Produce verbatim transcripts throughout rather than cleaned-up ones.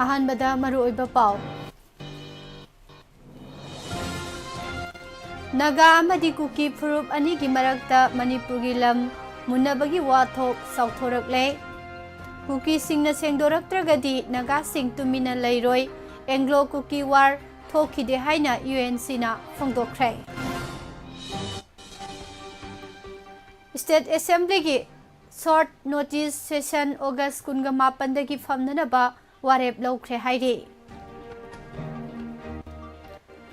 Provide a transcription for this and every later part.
ꯑꯍꯥꯟꯕꯗ ꯃꯔꯨꯑꯣꯏꯕ ꯄꯥꯎ꯫ ꯅꯥꯒꯥ ꯑꯃꯗꯤ ꯀꯨꯀꯤ ꯐꯨꯔꯨꯞ ꯑꯅꯤꯒꯤ ꯃꯔꯛꯇ ꯃꯅꯤꯄꯨꯔꯒꯤ ꯂꯝ ꯃꯨꯟꯅꯕꯒꯤ ꯋꯥꯊꯣꯛ ꯆꯥꯎꯊꯣꯔꯛꯂꯦ꯫ ꯀꯨꯀꯤꯁꯤꯡꯅ ꯁꯦꯡꯗꯣꯔꯛꯇ꯭ꯔꯒꯗꯤ ꯅꯥꯒꯥꯁꯤꯡ ꯇꯨꯃꯤꯟꯅ ꯂꯩꯔꯣꯏ, ꯑꯦꯡꯒ꯭ꯂꯣ ꯀꯨꯀꯤ ꯋꯥꯔ ꯊꯣꯛꯈꯤꯗꯦ ꯍꯥꯏꯅ ꯌꯨ ꯑꯦꯟ ꯁꯤꯅ ꯐꯣꯡꯗꯣꯛꯈ꯭ꯔꯦ꯫ ꯁ꯭ꯇꯦꯠ ꯑꯦꯁꯦꯝꯕ꯭ꯂꯤꯒꯤ ꯁꯣꯔꯠ ꯅꯣꯇꯤꯁ ꯁꯦꯁꯟ ꯑꯣꯒꯁ ꯀꯨꯟꯒ ꯃꯥꯄꯟꯗꯒꯤ ꯐꯝꯅꯅꯕ ꯋꯥꯔꯦꯞ ꯂꯧꯈ꯭ꯔꯦ ꯍꯥꯏꯔꯤ꯫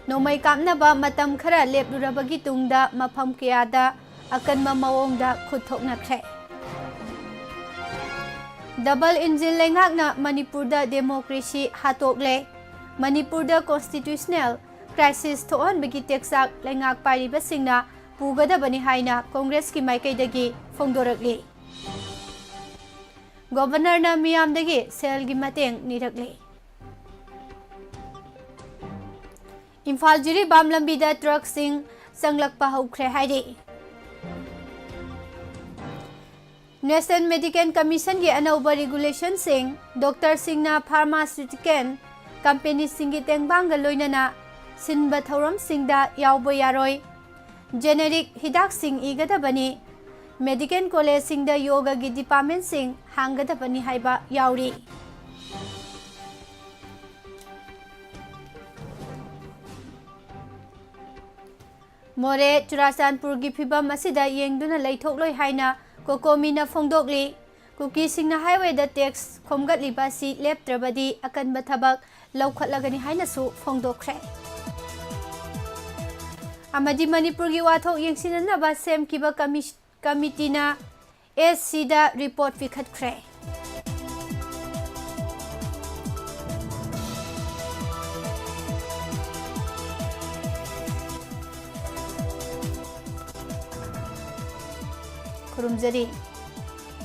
ꯅꯣꯡꯃꯩ ꯀꯥꯞꯅꯕ ꯃꯇꯝ ꯈꯔ ꯂꯦꯞꯂꯨꯔꯕꯒꯤ ꯇꯨꯡꯗ ꯃꯐꯝ ꯀꯌꯥꯗ ꯑꯀꯟꯕ ꯃꯑꯣꯡꯗ ꯈꯨꯠ ꯊꯣꯛꯅꯈ꯭ꯔꯦ꯫ ꯗꯕꯜ ꯏꯟꯖꯤꯟ ꯂꯩꯉꯥꯛꯅ ꯃꯅꯤꯄꯨꯔꯗ ꯗꯦꯃꯣꯀ꯭ꯔꯦꯁꯤ ꯍꯥꯠꯇꯣꯛꯂꯦ꯫ ꯃꯅꯤꯄꯨꯔꯗ ꯀꯣꯟꯁꯇꯤꯇ꯭ꯌꯨꯁꯅꯦꯜ ꯀ꯭ꯔꯥꯏꯁꯤꯁ ꯊꯣꯛꯍꯟꯕꯒꯤ ꯇꯦꯛꯆꯥꯛ ꯂꯩꯉꯥꯛ ꯄꯥꯏꯔꯤꯕꯁꯤꯡꯅ ꯄꯨꯒꯗꯕꯅꯤ ꯍꯥꯏꯅ ꯀꯣꯡꯒ꯭ꯔꯦꯁꯀꯤ ꯃꯥꯏꯀꯩꯗꯒꯤ ꯐꯣꯡꯗꯣꯔꯛꯂꯤ꯫ ꯒꯣꯚꯔꯅꯔꯅ ꯃꯤꯌꯥꯝꯗꯒꯤ ꯁꯦꯜꯒꯤ ꯃꯇꯦꯡ ꯅꯤꯔꯛꯂꯤ꯫ ꯏꯝꯐꯥꯜ ꯖꯤꯔꯤꯕꯥꯝ ꯂꯝꯕꯤꯗ ꯇ꯭ꯔꯛꯁꯤꯡ ꯆꯪꯂꯛꯄ ꯍꯧꯈ꯭ꯔꯦ ꯍꯥꯏꯔꯤ꯫ ꯅꯦꯁꯅꯦꯜ ꯃꯦꯗꯤꯀꯦꯜ ꯀꯃꯤꯁꯟꯒꯤ ꯑꯅꯧꯕ ꯔꯤꯒꯨꯂꯦꯁꯟꯁꯤꯡ, ꯗꯣꯛꯇꯔꯁꯤꯡꯅ ꯐꯥꯔꯃꯥꯁꯤꯌꯨꯇꯤꯀꯦꯜ ꯀꯝꯄꯦꯅꯤꯁꯤꯡꯒꯤ ꯇꯦꯡꯕꯥꯡꯒ ꯂꯣꯏꯅꯅ ꯁꯤꯟꯕ ꯊꯧꯔꯝꯁꯤꯡꯗ ꯌꯥꯎꯕ ꯌꯥꯔꯣꯏ꯫ ꯖꯦꯅꯦꯔꯤꯛ ꯍꯤꯗꯥꯛꯁꯤꯡ ꯏꯒꯗꯕꯅꯤ꯫ ꯃꯦꯗꯤꯀꯦꯜ ꯀꯣꯂꯦꯖꯁꯤꯡꯗ ꯌꯣꯒꯒꯤ ꯗꯤꯄꯥꯔꯠꯃꯦꯟꯁꯤꯡ ꯍꯥꯡꯒꯗꯕꯅꯤ ꯍꯥꯏꯕ ꯌꯥꯎꯔꯤ꯫ ꯃꯣꯔꯦ, ꯆꯨꯔꯥꯆꯥꯟꯄꯨꯔꯒꯤ ꯐꯤꯚꯝ ꯑꯁꯤꯗ ꯌꯦꯡꯗꯨꯅ ꯂꯩꯊꯣꯛꯂꯣꯏ ꯍꯥꯏꯅ ꯀꯣꯀꯣꯃꯤꯅ ꯐꯣꯡꯗꯣꯛꯂꯤ꯫ ꯀꯨꯀꯤꯁꯤꯡꯅ ꯍꯥꯏꯋꯦꯗ ꯇꯦꯛꯁ ꯈꯣꯝꯒꯠꯂꯤꯕ ꯑꯁꯤ ꯂꯦꯞꯇ꯭ꯔꯕꯗꯤ ꯑꯀꯟꯕ ꯊꯕꯛ ꯂꯧꯈꯠꯂꯒꯅꯤ ꯍꯥꯏꯅꯁꯨ ꯐꯣꯡꯗꯣꯛꯈ꯭ꯔꯦ꯫ ꯑꯃꯗꯤ ꯃꯅꯤꯄꯨꯔꯒꯤ ꯋꯥꯊꯣꯛ ꯌꯦꯡꯁꯤꯟꯅꯅꯕ ꯁꯦꯝꯈꯤꯕ ꯀꯃꯤ-, ꯀꯃꯤꯇꯤꯅ ꯑꯦꯁ ꯁꯤꯗ report ꯄꯤꯈꯠꯈ꯭ꯔꯦ꯫ ꯈꯨꯔꯨꯝꯖꯔꯤ꯫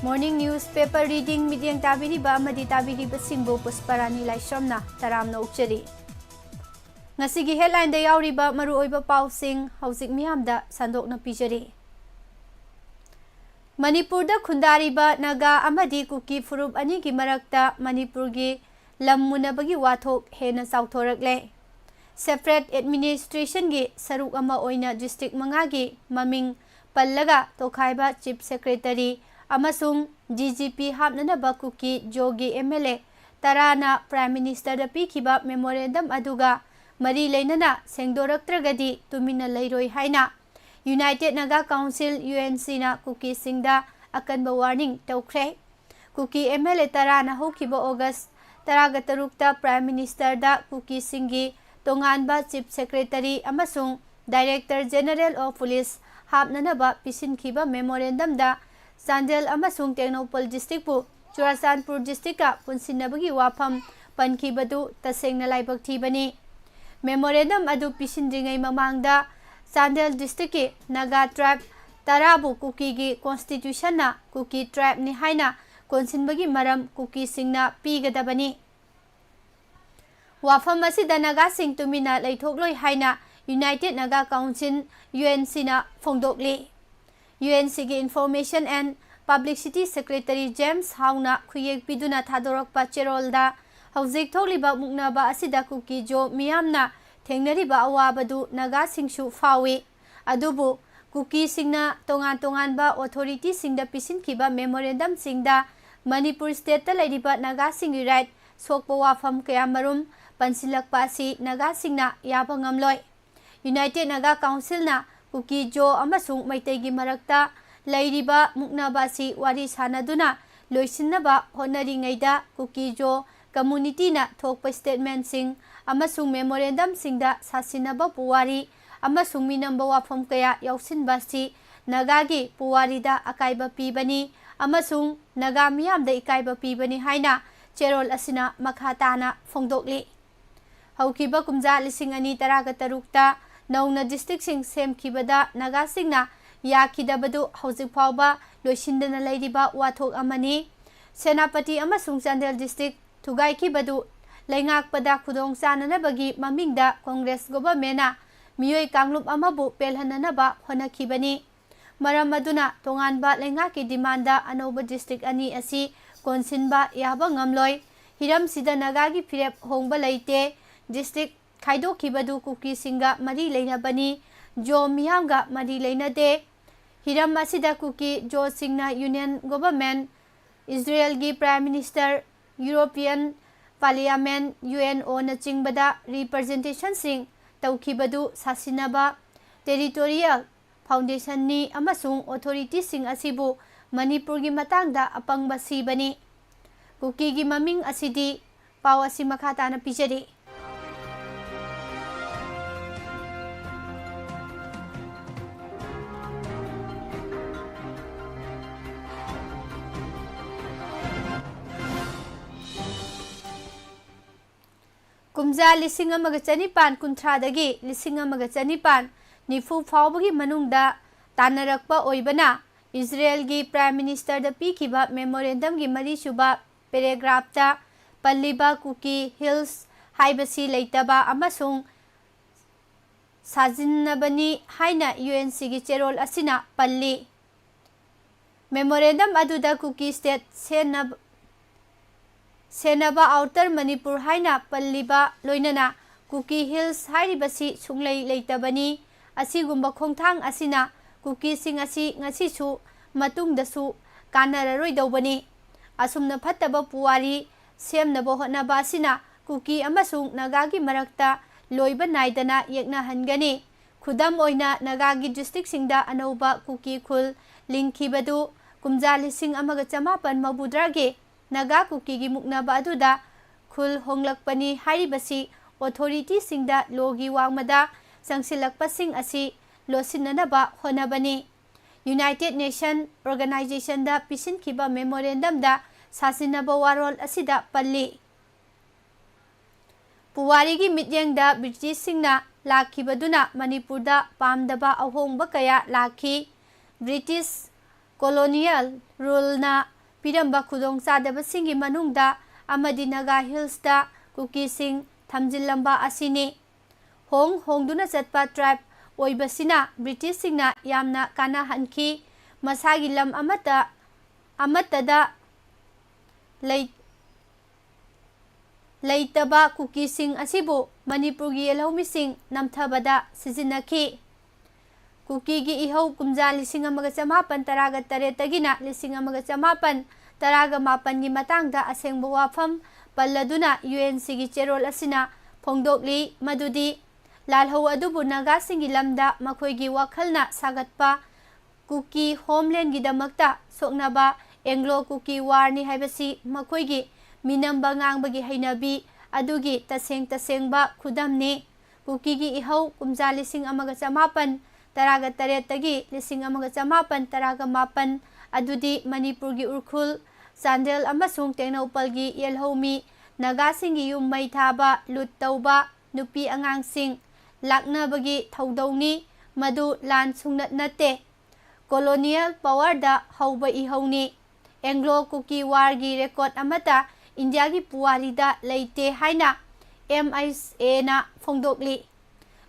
Morning news paper reading ꯃꯤꯠꯌꯦꯡ ꯇꯥꯕꯤꯔꯤꯕ ꯑꯃꯗꯤ ꯇꯥꯕꯤꯔꯤꯕꯁꯤꯡꯕꯨ ꯄꯨꯁꯄꯔꯥꯅꯤ ꯂꯥꯏꯁ꯭ꯔꯝꯅ ꯇꯔꯥꯝꯅ ꯑꯣꯛꯆꯔꯤ꯫ ꯉꯁꯤꯒꯤ headlineꯗ ꯌꯥꯎꯔꯤꯕ ꯃꯔꯨꯑꯣꯏꯕ ꯄꯥꯎꯁꯤꯡ ꯍꯧꯖꯤꯛ ꯃꯤꯌꯥꯝꯗ ꯁꯟꯗꯣꯛꯅ ꯄꯤꯖꯔꯤ꯫ ꯃꯅꯤꯄꯨꯔꯗ ꯈꯨꯟꯗꯥꯔꯤꯕ ꯅꯥꯒꯥ ꯑꯃꯗꯤ ꯀꯨꯀꯤ ꯐꯨꯔꯨꯞ ꯑꯅꯤꯒꯤ ꯃꯔꯛꯇ ꯃꯅꯤꯄꯨꯔꯒꯤ ꯂꯝ ꯃꯨꯟꯅꯕꯒꯤ ꯋꯥꯊꯣꯛ ꯍꯦꯟꯅ ꯆꯥꯎꯊꯣꯔꯛꯂꯦ꯫ Separate administrationꯒꯤ ꯁꯔꯨꯛ ꯑꯃ ꯑꯣꯏꯅ district ꯃꯉꯥꯒꯤ ꯃꯃꯤꯡ ꯄꯜꯂꯒ ꯇꯣꯈꯥꯏꯕ Chief Secretary ꯑꯃꯁꯨꯡ D G P ꯍꯥꯞꯅꯅꯕ Kuki ꯖꯣꯒꯤ M L A ꯇꯔꯥꯅ Prime Ministerꯗ ꯄꯤꯈꯤꯕ memorandum ꯑꯗꯨꯒ ꯃꯔꯤ ꯂꯩꯅꯅ ꯁꯦꯡꯗꯣꯔꯛꯇ꯭ꯔꯒꯗꯤ ꯇꯨꯃꯤꯟꯅ ꯂꯩꯔꯣꯏ ꯍꯥꯏꯅ United Naga Council, UNCꯅ ꯀꯨꯀꯤꯁꯤꯡꯗ ꯑꯀꯟꯕ warning ꯇꯧꯈ꯭ꯔꯦ꯫ ꯀꯨꯀꯤ M L A ꯇꯔꯥꯅ ꯍꯧꯈꯤꯕ August ꯇꯔꯥꯒ ꯇꯔꯨꯛꯇ Prime Ministerꯗ ꯀꯨꯀꯤꯁꯤꯡꯒꯤ ꯇꯣꯉꯥꯟꯕ Chief Secretary ꯑꯃꯁꯨꯡ Director General of Police ꯍꯥꯞꯅꯅꯕ ꯄꯤꯁꯤꯟꯈꯤꯕ memorandumꯗ Chandel ꯑꯃꯁꯨꯡ ꯇꯦꯡꯅꯧꯄꯜ districtꯄꯨ ꯆꯨꯔꯥꯆꯥꯟꯄꯨꯔ districtꯀ ꯄꯨꯟꯁꯤꯟꯅꯕꯒꯤ ꯋꯥꯐꯝ ꯄꯟꯈꯤꯕꯗꯨ ꯇꯁꯦꯡꯅ ꯂꯥꯏꯕꯛ ꯊꯤꯕꯅꯤ꯫ Memorandum ꯑꯗꯨ ꯄꯤꯁꯤꯟꯗ꯭ꯔꯤꯉꯩ ꯃꯃꯥꯡꯗ ꯆꯥꯟꯗꯦꯜ districtꯀꯤ Naga tribe ꯇꯔꯥꯕꯨ ꯀꯨꯀꯤꯒꯤ constitutionꯅ ꯀꯨꯀꯤ tribeꯅꯤ ꯍꯥꯏꯅ ꯀꯣꯟꯁꯤꯟꯕꯒꯤ ꯃꯔꯝ ꯀꯨꯀꯤꯁꯤꯡꯅ ꯄꯤꯒꯗꯕꯅꯤ꯫ ꯋꯥꯐꯝ ꯑꯁꯤꯗ ꯅꯥꯒꯥꯁꯤꯡ ꯇꯨꯃꯤꯟꯅ ꯂꯩꯊꯣꯛꯂꯣꯏ ꯍꯥꯏꯅ United Naga Council, UNCꯅ ꯐꯣꯡꯗꯣꯛꯂꯤ꯫ UNCꯒꯤ Information and Publicity Secretary James Howꯅ ꯈꯨꯌꯦꯛ ꯄꯤꯗꯨꯅ ꯊꯥꯗꯣꯔꯛꯄ ꯆꯦꯔꯣꯜꯗ ꯍꯧꯖꯤꯛ ꯊꯣꯛꯂꯤꯕ ꯃꯨꯛꯅꯕ ꯑꯁꯤꯗ ꯀꯨꯀꯤ ꯖꯣ ꯃꯤꯌꯥꯝꯅ ꯊꯦꯡꯅꯔꯤꯕ ꯑꯋꯥꯕꯗꯨ ꯅꯥꯒꯥꯁꯤꯡꯁꯨ ꯐꯥꯎꯏ꯫ ꯑꯗꯨꯕꯨ ꯀꯨꯀꯤꯁꯤꯡꯅ ꯇꯣꯉꯥꯟ ꯇꯣꯉꯥꯟꯕ authorityꯁꯤꯡꯗ ꯄꯤꯁꯤꯟꯈꯤꯕ memorandumꯁꯤꯡꯗ ꯃꯅꯤꯄꯨꯔ stateꯇ ꯂꯩꯔꯤꯕ ꯅꯥꯒꯥꯁꯤꯡꯒꯤ right ꯁꯣꯛꯄ ꯋꯥꯐꯝ ꯀꯌꯥꯃꯔꯨꯝ ꯄꯟꯁꯤꯜꯂꯛꯄ ꯑꯁꯤ ꯅꯥꯒꯥꯁꯤꯡꯅ ꯌꯥꯕ ꯉꯝꯂꯣꯏ꯫ United Naga Councilꯅ ꯀꯨꯀꯤ ꯖꯣ ꯑꯃꯁꯨꯡ ꯃꯩꯇꯩꯒꯤ ꯃꯔꯛꯇ ꯂꯩꯔꯤꯕ ꯃꯨꯛꯅꯕ ꯑꯁꯤ ꯋꯥꯔꯤ ꯁꯥꯅꯗꯨꯅ ꯂꯣꯏꯁꯤꯟꯅꯕ ꯍꯣꯠꯅꯔꯤꯉꯩꯗ ꯀꯨꯀꯤ ꯖꯣ communityꯅ ꯊꯣꯛꯄ statementꯁꯤꯡ ꯑꯃꯁꯨꯡ memorandumꯁꯤꯡꯗ ꯁꯥꯁꯤꯟꯅꯕ ꯄꯨꯋꯥꯔꯤ ꯑꯃꯁꯨꯡ ꯃꯤꯅꯝꯕ ꯋꯥꯐꯝ ꯀꯌꯥ ꯌꯥꯎꯁꯤꯟꯕ ꯑꯁꯤ ꯅꯥꯒꯥꯒꯤ ꯄꯨꯋꯥꯔꯤꯗ ꯑꯀꯥꯏꯕ ꯄꯤꯕꯅꯤ ꯑꯃꯁꯨꯡ ꯅꯥꯒꯥ ꯃꯤꯌꯥꯝꯗ ꯏꯀꯥꯏꯕ ꯄꯤꯕꯅꯤ ꯍꯥꯏꯅ ꯆꯦꯔꯣꯜ ꯑꯁꯤꯅ ꯃꯈꯥ ꯇꯥꯅ ꯐꯣꯡꯗꯣꯛꯂꯤ꯫ ꯍꯧꯈꯤꯕ ꯀꯨꯝꯖꯥ ꯂꯤꯁꯤꯡ ꯑꯅꯤ ꯇꯔꯥꯒ ꯇꯔꯨꯛꯇ ꯅꯧꯅ districtꯁꯤꯡ ꯁꯦꯝꯈꯤꯕꯗ ꯅꯥꯒꯥꯁꯤꯡꯅ ꯌꯥꯈꯤꯗꯕꯗꯨ ꯍꯧꯖꯤꯛ ꯐꯥꯎꯕ ꯂꯣꯏꯁꯤꯟꯗꯅ ꯂꯩꯔꯤꯕ ꯋꯥꯊꯣꯛ ꯑꯃꯅꯤ꯫ ꯁꯦꯅꯥꯄꯇꯤ ꯑꯃꯁꯨꯡ ꯆꯥꯟꯗꯦꯜ district ꯊꯨꯒꯥꯏꯈꯤꯕꯗꯨ ꯂꯩꯉꯥꯛꯄꯗ ꯈꯨꯗꯣꯡ ꯆꯥꯅꯅꯕꯒꯤ ꯃꯃꯤꯡꯗ Congress governmentꯅ ꯃꯤꯑꯣꯏ ꯀꯥꯡꯂꯨꯞ ꯑꯃꯕꯨ ꯄꯦꯜꯍꯟꯅꯅꯕ ꯍꯣꯠꯅꯈꯤꯕꯅꯤ꯫ ꯃꯔꯝ ꯑꯗꯨꯅ ꯇꯣꯉꯥꯟꯕ ꯂꯩꯉꯥꯛꯀꯤ demandꯗ ꯑꯅꯧꯕ district ꯑꯅꯤ ꯑꯁꯤ ꯀꯣꯟꯁꯤꯟꯕ ꯌꯥꯕ ꯉꯝꯂꯣꯏ꯫ ꯍꯤꯔꯝꯁꯤꯗ ꯅꯥꯒꯥꯒꯤ ꯐꯤꯔꯦꯞ ꯍꯣꯡꯕ ꯂꯩꯇꯦ꯫ ꯗꯤꯁꯇ꯭ꯔꯤꯛ ꯈꯥꯏꯗꯣꯛꯈꯤꯕꯗꯨ ꯀꯨꯀꯤꯁꯤꯡꯒ ꯃꯔꯤ ꯂꯩꯅꯕꯅꯤ, ꯖꯣ ꯃꯤꯌꯥꯝꯒ ꯃꯔꯤ ꯂꯩꯅꯗꯦ꯫ ꯍꯤꯔꯝ ꯑꯁꯤꯗ ꯀꯨꯀꯤ ꯖꯣꯁꯤꯡꯅ ꯌꯨꯅꯤꯌꯟ ꯒꯣꯚꯔꯟꯃꯦꯟꯠ, ꯏꯖꯔꯦꯜꯒꯤ prime minister, European parliament, U N ꯑꯣꯅꯆꯤꯡꯕꯗ ꯔꯤꯄ꯭ꯔꯖꯦꯟꯇꯦꯁꯟꯁꯤꯡ ꯇꯧꯈꯤꯕꯗꯨ ꯁꯥꯁꯤꯟꯅꯕ ꯇꯦꯔꯤꯇꯣꯔꯤꯌꯦꯜ ꯐꯥꯎꯟꯗꯦꯁꯟꯅꯤ ꯑꯃꯁꯨꯡ ꯑꯣꯊꯣꯔꯤꯇꯤꯁꯤꯡ ꯑꯁꯤꯕꯨ ꯃꯅꯤꯄꯨꯔꯒꯤ ꯃꯇꯥꯡꯗ ꯑꯄꯪꯕ ꯁꯤꯕꯅꯤ꯫ ꯀꯨꯀꯤꯒꯤ ꯃꯃꯤꯡ ꯑꯁꯤꯗꯤ꯫ ꯄꯥꯎ ꯑꯁꯤ ꯃꯈꯥ ꯇꯥꯅ ꯄꯤꯖꯔꯤ꯫ ꯀꯨꯝꯖꯥ ꯂꯤꯁꯤꯡ ꯑꯃꯒ ꯆꯅꯤꯄꯥꯟ ꯀꯨꯟꯊ꯭ꯔꯥꯗꯒꯤ ꯂꯤꯁꯤꯡ ꯑꯃꯒ ꯆꯅꯤꯄꯥꯟ ꯅꯤꯐꯨ ꯐꯥꯎꯕꯒꯤ ꯃꯅꯨꯡꯗ ꯇꯥꯟꯅꯔꯛꯄ ꯑꯣꯏꯕꯅ, ꯏꯖꯔꯦꯜꯒꯤ ꯄ꯭ꯔꯥꯏꯝ ꯃꯤꯅꯤꯁꯇꯔꯗ ꯄꯤꯈꯤꯕ ꯃꯦꯃꯣꯔꯦꯟꯗꯝꯒꯤ ꯃꯔꯤꯁꯨꯕ ꯄꯦꯔꯦꯒ꯭ꯔꯥꯐꯇ ꯄꯜꯂꯤꯕ ꯀꯨꯀꯤ ꯍꯤꯜꯁ ꯍꯥꯏꯕꯁꯤ ꯂꯩꯇꯕ ꯑꯃꯁꯨꯡ ꯁꯥꯖꯤꯟꯅꯕꯅꯤ ꯍꯥꯏꯅ ꯌꯨ ꯑꯦꯟ ꯁꯤꯒꯤ ꯆꯦꯔꯣꯜ ꯑꯁꯤꯅ ꯄꯜꯂꯤ꯫ ꯃꯦꯃꯣꯔꯦꯟꯗꯝ ꯑꯗꯨꯗ ꯀꯨꯀꯤ ꯁ꯭ꯇꯦꯠ ꯁꯦꯟꯅꯕ, ꯁꯦꯟꯅꯕ ꯑꯥꯎꯇꯔ ꯃꯅꯤꯄꯨꯔ ꯍꯥꯏꯅ ꯄꯜꯂꯤꯕ ꯂꯣꯏꯅꯅ ꯀꯨꯀꯤ ꯍꯤꯜꯁ ꯍꯥꯏꯔꯤꯕꯁꯤ ꯁꯨꯡꯂꯩ ꯂꯩꯇꯕꯅꯤ꯫ ꯑꯁꯤꯒꯨꯝꯕ ꯈꯣꯡꯊꯥꯡ ꯑꯁꯤꯅ ꯀꯨꯀꯤꯁꯤꯡ ꯑꯁꯤ ꯉꯁꯤꯁꯨ ꯃꯇꯨꯡꯗꯁꯨ ꯀꯥꯟꯅꯔꯔꯣꯏꯗꯧꯕꯅꯤ꯫ ꯑꯁꯨꯝꯅ ꯐꯠꯇꯕ ꯄꯨꯋꯥꯔꯤ ꯁꯦꯝꯅꯕ ꯍꯣꯠꯅꯕ ꯑꯁꯤꯅ ꯀꯨꯀꯤ ꯑꯃꯁꯨꯡ ꯅꯥꯒꯥꯒꯤ ꯃꯔꯛꯇ ꯂꯣꯏꯕ ꯅꯥꯏꯗꯅ ꯌꯦꯛꯅꯍꯟꯒꯅꯤ꯫ ꯈꯨꯗꯝ ꯑꯣꯏꯅ, ꯅꯥꯒꯥꯒꯤ ꯗꯤꯁꯇ꯭ꯔꯤꯛꯁꯤꯡꯗ ꯑꯅꯧꯕ ꯀꯨꯀꯤ ꯈꯨꯜ ꯂꯤꯡꯈꯤꯕꯗꯨ ꯀꯨꯝꯖꯥ ꯂꯤꯁꯤꯡ ꯑꯃꯒ ꯆꯃꯥꯄꯟ ꯃꯧꯗ꯭ꯔꯥꯒꯤ ꯅꯥꯒꯥ ꯀꯨꯀꯤꯒꯤ ꯃꯨꯛꯅꯕ ꯑꯗꯨꯗ ꯈꯨꯜ ꯍꯣꯡꯂꯛꯄꯅꯤ ꯍꯥꯏꯔꯤꯕꯁꯤ ꯑꯣꯊꯣꯔꯤꯇꯤꯁꯤꯡꯗ ꯂꯣꯒꯤ ꯋꯥꯡꯃꯗ ꯆꯪꯁꯤꯜꯂꯛꯄꯁꯤꯡ ꯑꯁꯤ ꯂꯣꯠꯁꯤꯟꯅꯅꯕ ꯍꯣꯠꯅꯕꯅꯤ꯫ ꯌꯨꯅꯥꯏꯇꯦꯗ ꯅꯦꯁꯟ ꯑꯣꯔꯒꯅꯥꯏꯖꯦꯁꯟꯗ ꯄꯤꯁꯤꯟꯈꯤꯕ ꯃꯦꯃꯣꯔꯦꯟꯗꯝꯗ ꯁꯥꯁꯤꯟꯅꯕ ꯋꯥꯔꯣꯜ ꯑꯁꯤꯗ ꯄꯜꯂꯤ꯫ ꯄꯨꯋꯥꯔꯤꯒꯤ ꯃꯤꯠꯌꯦꯡꯗ ꯕ꯭ꯔꯤꯇꯤꯁꯁꯤꯡꯅ ꯂꯥꯛꯈꯤꯕꯗꯨꯅ ꯃꯅꯤꯄꯨꯔꯗ ꯄꯥꯝꯗꯕ ꯑꯍꯣꯡꯕ ꯀꯌꯥ ꯂꯥꯛꯈꯤ꯫ ꯕ꯭ꯔꯤꯇꯤꯁ ꯀꯣꯂꯣꯅꯤꯌꯦꯜ ꯔꯨꯜꯅ ꯄꯤꯔꯝꯕ ꯈꯨꯗꯣꯡꯆꯥꯗꯕꯁꯤꯡꯒꯤ ꯃꯅꯨꯡꯗ ꯑꯃꯗꯤ ꯅꯥꯒꯥ ꯍꯤꯜꯁꯇ ꯀꯨꯀꯤꯁꯤꯡ ꯊꯝꯖꯤꯜꯂꯝꯕ ꯑꯁꯤꯅꯤ꯫ ꯍꯣꯡ ꯍꯣꯡꯗꯨꯅ ꯆꯠꯄ ꯇ꯭ꯔꯥꯏꯕ ꯑꯣꯏꯕꯁꯤꯅ ꯕ꯭ꯔꯤꯇꯤꯁꯁꯤꯡꯅ ꯌꯥꯝꯅ ꯀꯥꯟꯅꯍꯟꯈꯤ꯫ ꯃꯁꯥꯒꯤ ꯂꯝ ꯑꯃꯠꯇ, ꯑꯃꯠꯇꯗ ꯂꯩ-, ꯂꯩꯇꯕ ꯀꯨꯀꯤꯁꯤꯡ ꯑꯁꯤꯕꯨ ꯃꯅꯤꯄꯨꯔꯒꯤ ꯌꯦꯜꯍꯧꯃꯤꯁꯤꯡ ꯅꯝꯊꯕꯗ ꯁꯤꯖꯤꯟꯅꯈꯤ꯫ ꯀꯨꯀꯤꯒꯤ ꯏꯍꯧ ꯀꯨꯝꯖꯥ ꯂꯤꯁꯤꯡ ꯑꯃꯒ ꯆꯃꯥꯄꯟ ꯇꯔꯥꯒ ꯇꯔꯦꯠꯇꯒꯤꯅ ꯂꯤꯁꯤꯡ ꯑꯃꯒ ꯆꯃꯥꯄꯟ ꯇꯔꯥꯒ ꯃꯥꯄꯟꯒꯤ ꯃꯇꯥꯡꯗ ꯑꯁꯦꯡꯕ ꯋꯥꯐꯝ ꯄꯜꯂꯗꯨꯅ ꯌꯨ ꯑꯦꯟ ꯁꯤꯒꯤ ꯆꯦꯔꯣꯜ ꯑꯁꯤꯅ ꯐꯣꯡꯗꯣꯛꯂꯤ ꯃꯗꯨꯗꯤ ꯂꯥꯜꯍꯧ ꯑꯗꯨꯕꯨ ꯅꯥꯒꯥꯁꯤꯡꯒꯤ ꯂꯝꯗ ꯃꯈꯣꯏꯒꯤ ꯋꯥꯈꯜꯅ ꯁꯥꯒꯠꯄ ꯀꯨꯀꯤ ꯍꯣꯝꯂꯦꯟꯒꯤꯗꯃꯛꯇ ꯁꯣꯛꯅꯕ ꯑꯦꯡꯒ꯭ꯂꯣ ꯀꯨꯀꯤ ꯋꯥꯔꯅꯤ ꯍꯥꯏꯕꯁꯤ ꯃꯈꯣꯏꯒꯤ ꯃꯤꯅꯝꯕ ꯉꯥꯡꯕꯒꯤ ꯍꯩꯅꯕꯤ ꯑꯗꯨꯒꯤ ꯇꯁꯦꯡ ꯇꯁꯦꯡꯕ ꯈꯨꯗꯝꯅꯤ꯫ ꯀꯨꯀꯤꯒꯤ ꯏꯍꯧ ꯀꯨꯝꯖꯥ ꯂꯤꯁꯤꯡ ꯑꯃꯒ ꯆꯃꯥꯄꯟ ꯇꯔꯥꯒ ꯇꯔꯦꯠꯇꯒꯤ ꯂꯤꯁꯤꯡ ꯑꯃꯒ ꯆꯃꯥꯄꯟ ꯇꯔꯥꯒ ꯃꯥꯄꯟ ꯑꯗꯨꯗꯤ ꯃꯅꯤꯄꯨꯔꯒꯤ ꯎꯈ꯭ꯔꯨꯜ, ꯆꯥꯟꯗꯦꯜ ꯑꯃꯁꯨꯡ ꯇꯦꯡꯅꯧꯄꯜꯒꯤ ꯌꯦꯜꯍꯧꯃꯤ ꯅꯥꯒꯥꯁꯤꯡꯒꯤ ꯌꯨꯝ ꯃꯩ ꯊꯥꯕ, ꯂꯨꯠ ꯇꯧꯕ, ꯅꯨꯄꯤ ꯑꯉꯥꯡꯁꯤꯡ ꯂꯥꯛꯅꯕꯒꯤ ꯊꯧꯗꯧꯅꯤ꯫ ꯃꯗꯨ ꯂꯥꯟ ꯁꯨꯡꯅꯠ ꯅꯠꯇꯦ꯫ ꯀꯣꯂꯣꯅꯤꯌꯦꯜ ꯄꯥꯋꯔꯗ ꯍꯧꯕ ꯏꯍꯧꯅꯤ꯫ ꯑꯦꯡꯒ꯭ꯂꯣ ꯀꯨꯀꯤ ꯋꯥꯔꯒꯤ ꯔꯦꯀꯣꯔꯗ ꯑꯃꯠꯇ ꯏꯟꯗꯤꯌꯥꯒꯤ ꯄꯨꯋꯥꯔꯤꯗ ꯂꯩꯇꯦ ꯍꯥꯏꯅ ꯑꯦꯝ ꯑꯩꯆ ꯑꯦꯅ ꯐꯣꯡꯗꯣꯛꯂꯤ꯫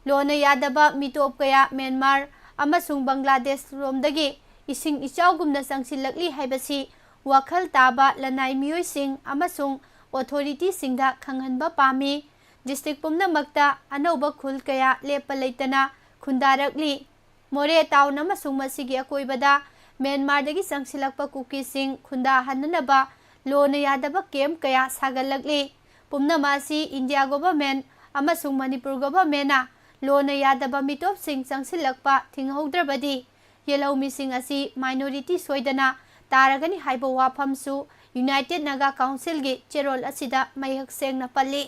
ꯂꯣꯟꯅ ꯌꯥꯗꯕ ꯃꯤꯇꯣꯞ ꯀꯌꯥ ꯃ꯭ꯌꯥꯟꯃꯥꯔ ꯑꯃꯁꯨꯡ ꯕꯪꯒ꯭ꯂꯥꯗꯦꯁ ꯂꯣꯝꯗꯒꯤ ꯏꯁꯤꯡ ꯏꯆꯥꯎꯒꯨꯝꯅ ꯆꯪꯁꯤꯜꯂꯛꯂꯤ ꯍꯥꯏꯕꯁꯤ ꯋꯥꯈꯜ ꯇꯥꯕ ꯂꯅꯥꯏ ꯃꯤꯑꯣꯏꯁꯤꯡ ꯑꯃꯁꯨꯡ ꯑꯣꯊꯣꯔꯤꯇꯤꯁꯤꯡꯗ ꯈꯪꯍꯟꯕ ꯄꯥꯝꯃꯤ꯫ ꯗꯤꯁꯇ꯭ꯔꯤꯛ ꯄꯨꯝꯅꯃꯛꯇ ꯑꯅꯧꯕ ꯈꯨꯜ ꯀꯌꯥ ꯂꯦꯞꯄ ꯂꯩꯇꯅ ꯈꯨꯟꯗꯥꯔꯛꯂꯤ꯫ ꯃꯣꯔꯦ ꯇꯥꯎꯟ ꯑꯃꯁꯨꯡ ꯃꯁꯤꯒꯤ ꯑꯀꯣꯏꯕꯗ ꯃ꯭ꯌꯥꯟꯃꯥꯔꯗꯒꯤ ꯆꯪꯁꯤꯜꯂꯛꯄ ꯀꯨꯀꯤꯁꯤꯡ ꯈꯨꯟꯗꯥꯍꯟꯅꯅꯕ ꯂꯣꯟꯅ ꯌꯥꯗꯕ ꯀꯦꯝꯞ ꯀꯌꯥ ꯁꯥꯒꯠꯂꯛꯂꯤ꯫ ꯄꯨꯝꯅꯃꯛ ꯑꯁꯤ ꯏꯟꯗꯤꯌꯥ ꯒꯣꯚꯔꯟꯃꯦꯟꯠ ꯑꯃꯁꯨꯡ ꯃꯅꯤꯄꯨꯔ ꯒꯣꯚꯔꯟꯃꯦꯟꯠꯅ ꯂꯣꯟꯅ ꯌꯥꯗꯕ ꯃꯤꯇꯣꯞꯁꯤꯡ ꯆꯪꯁꯤꯜꯂꯛꯄ ꯊꯤꯡꯍꯧꯗ꯭ꯔꯕꯗꯤ ꯌꯦꯜꯍꯧꯃꯤꯁꯤꯡ ꯑꯁꯤ ꯃꯥꯏꯅꯣꯔꯤꯇꯤ ꯁꯣꯏꯗꯅ ꯇꯥꯔꯒꯅꯤ ꯍꯥꯏꯕ ꯋꯥꯐꯝꯁꯨ ꯌꯨꯅꯥꯏꯇꯦꯗ ꯅꯥꯒꯥ ꯀꯥꯎꯟꯁꯤꯜꯒꯤ ꯆꯦꯔꯣꯜ ꯑꯁꯤꯗ ꯃꯌꯦꯛ ꯁꯦꯡꯅ ꯄꯜꯂꯤ꯫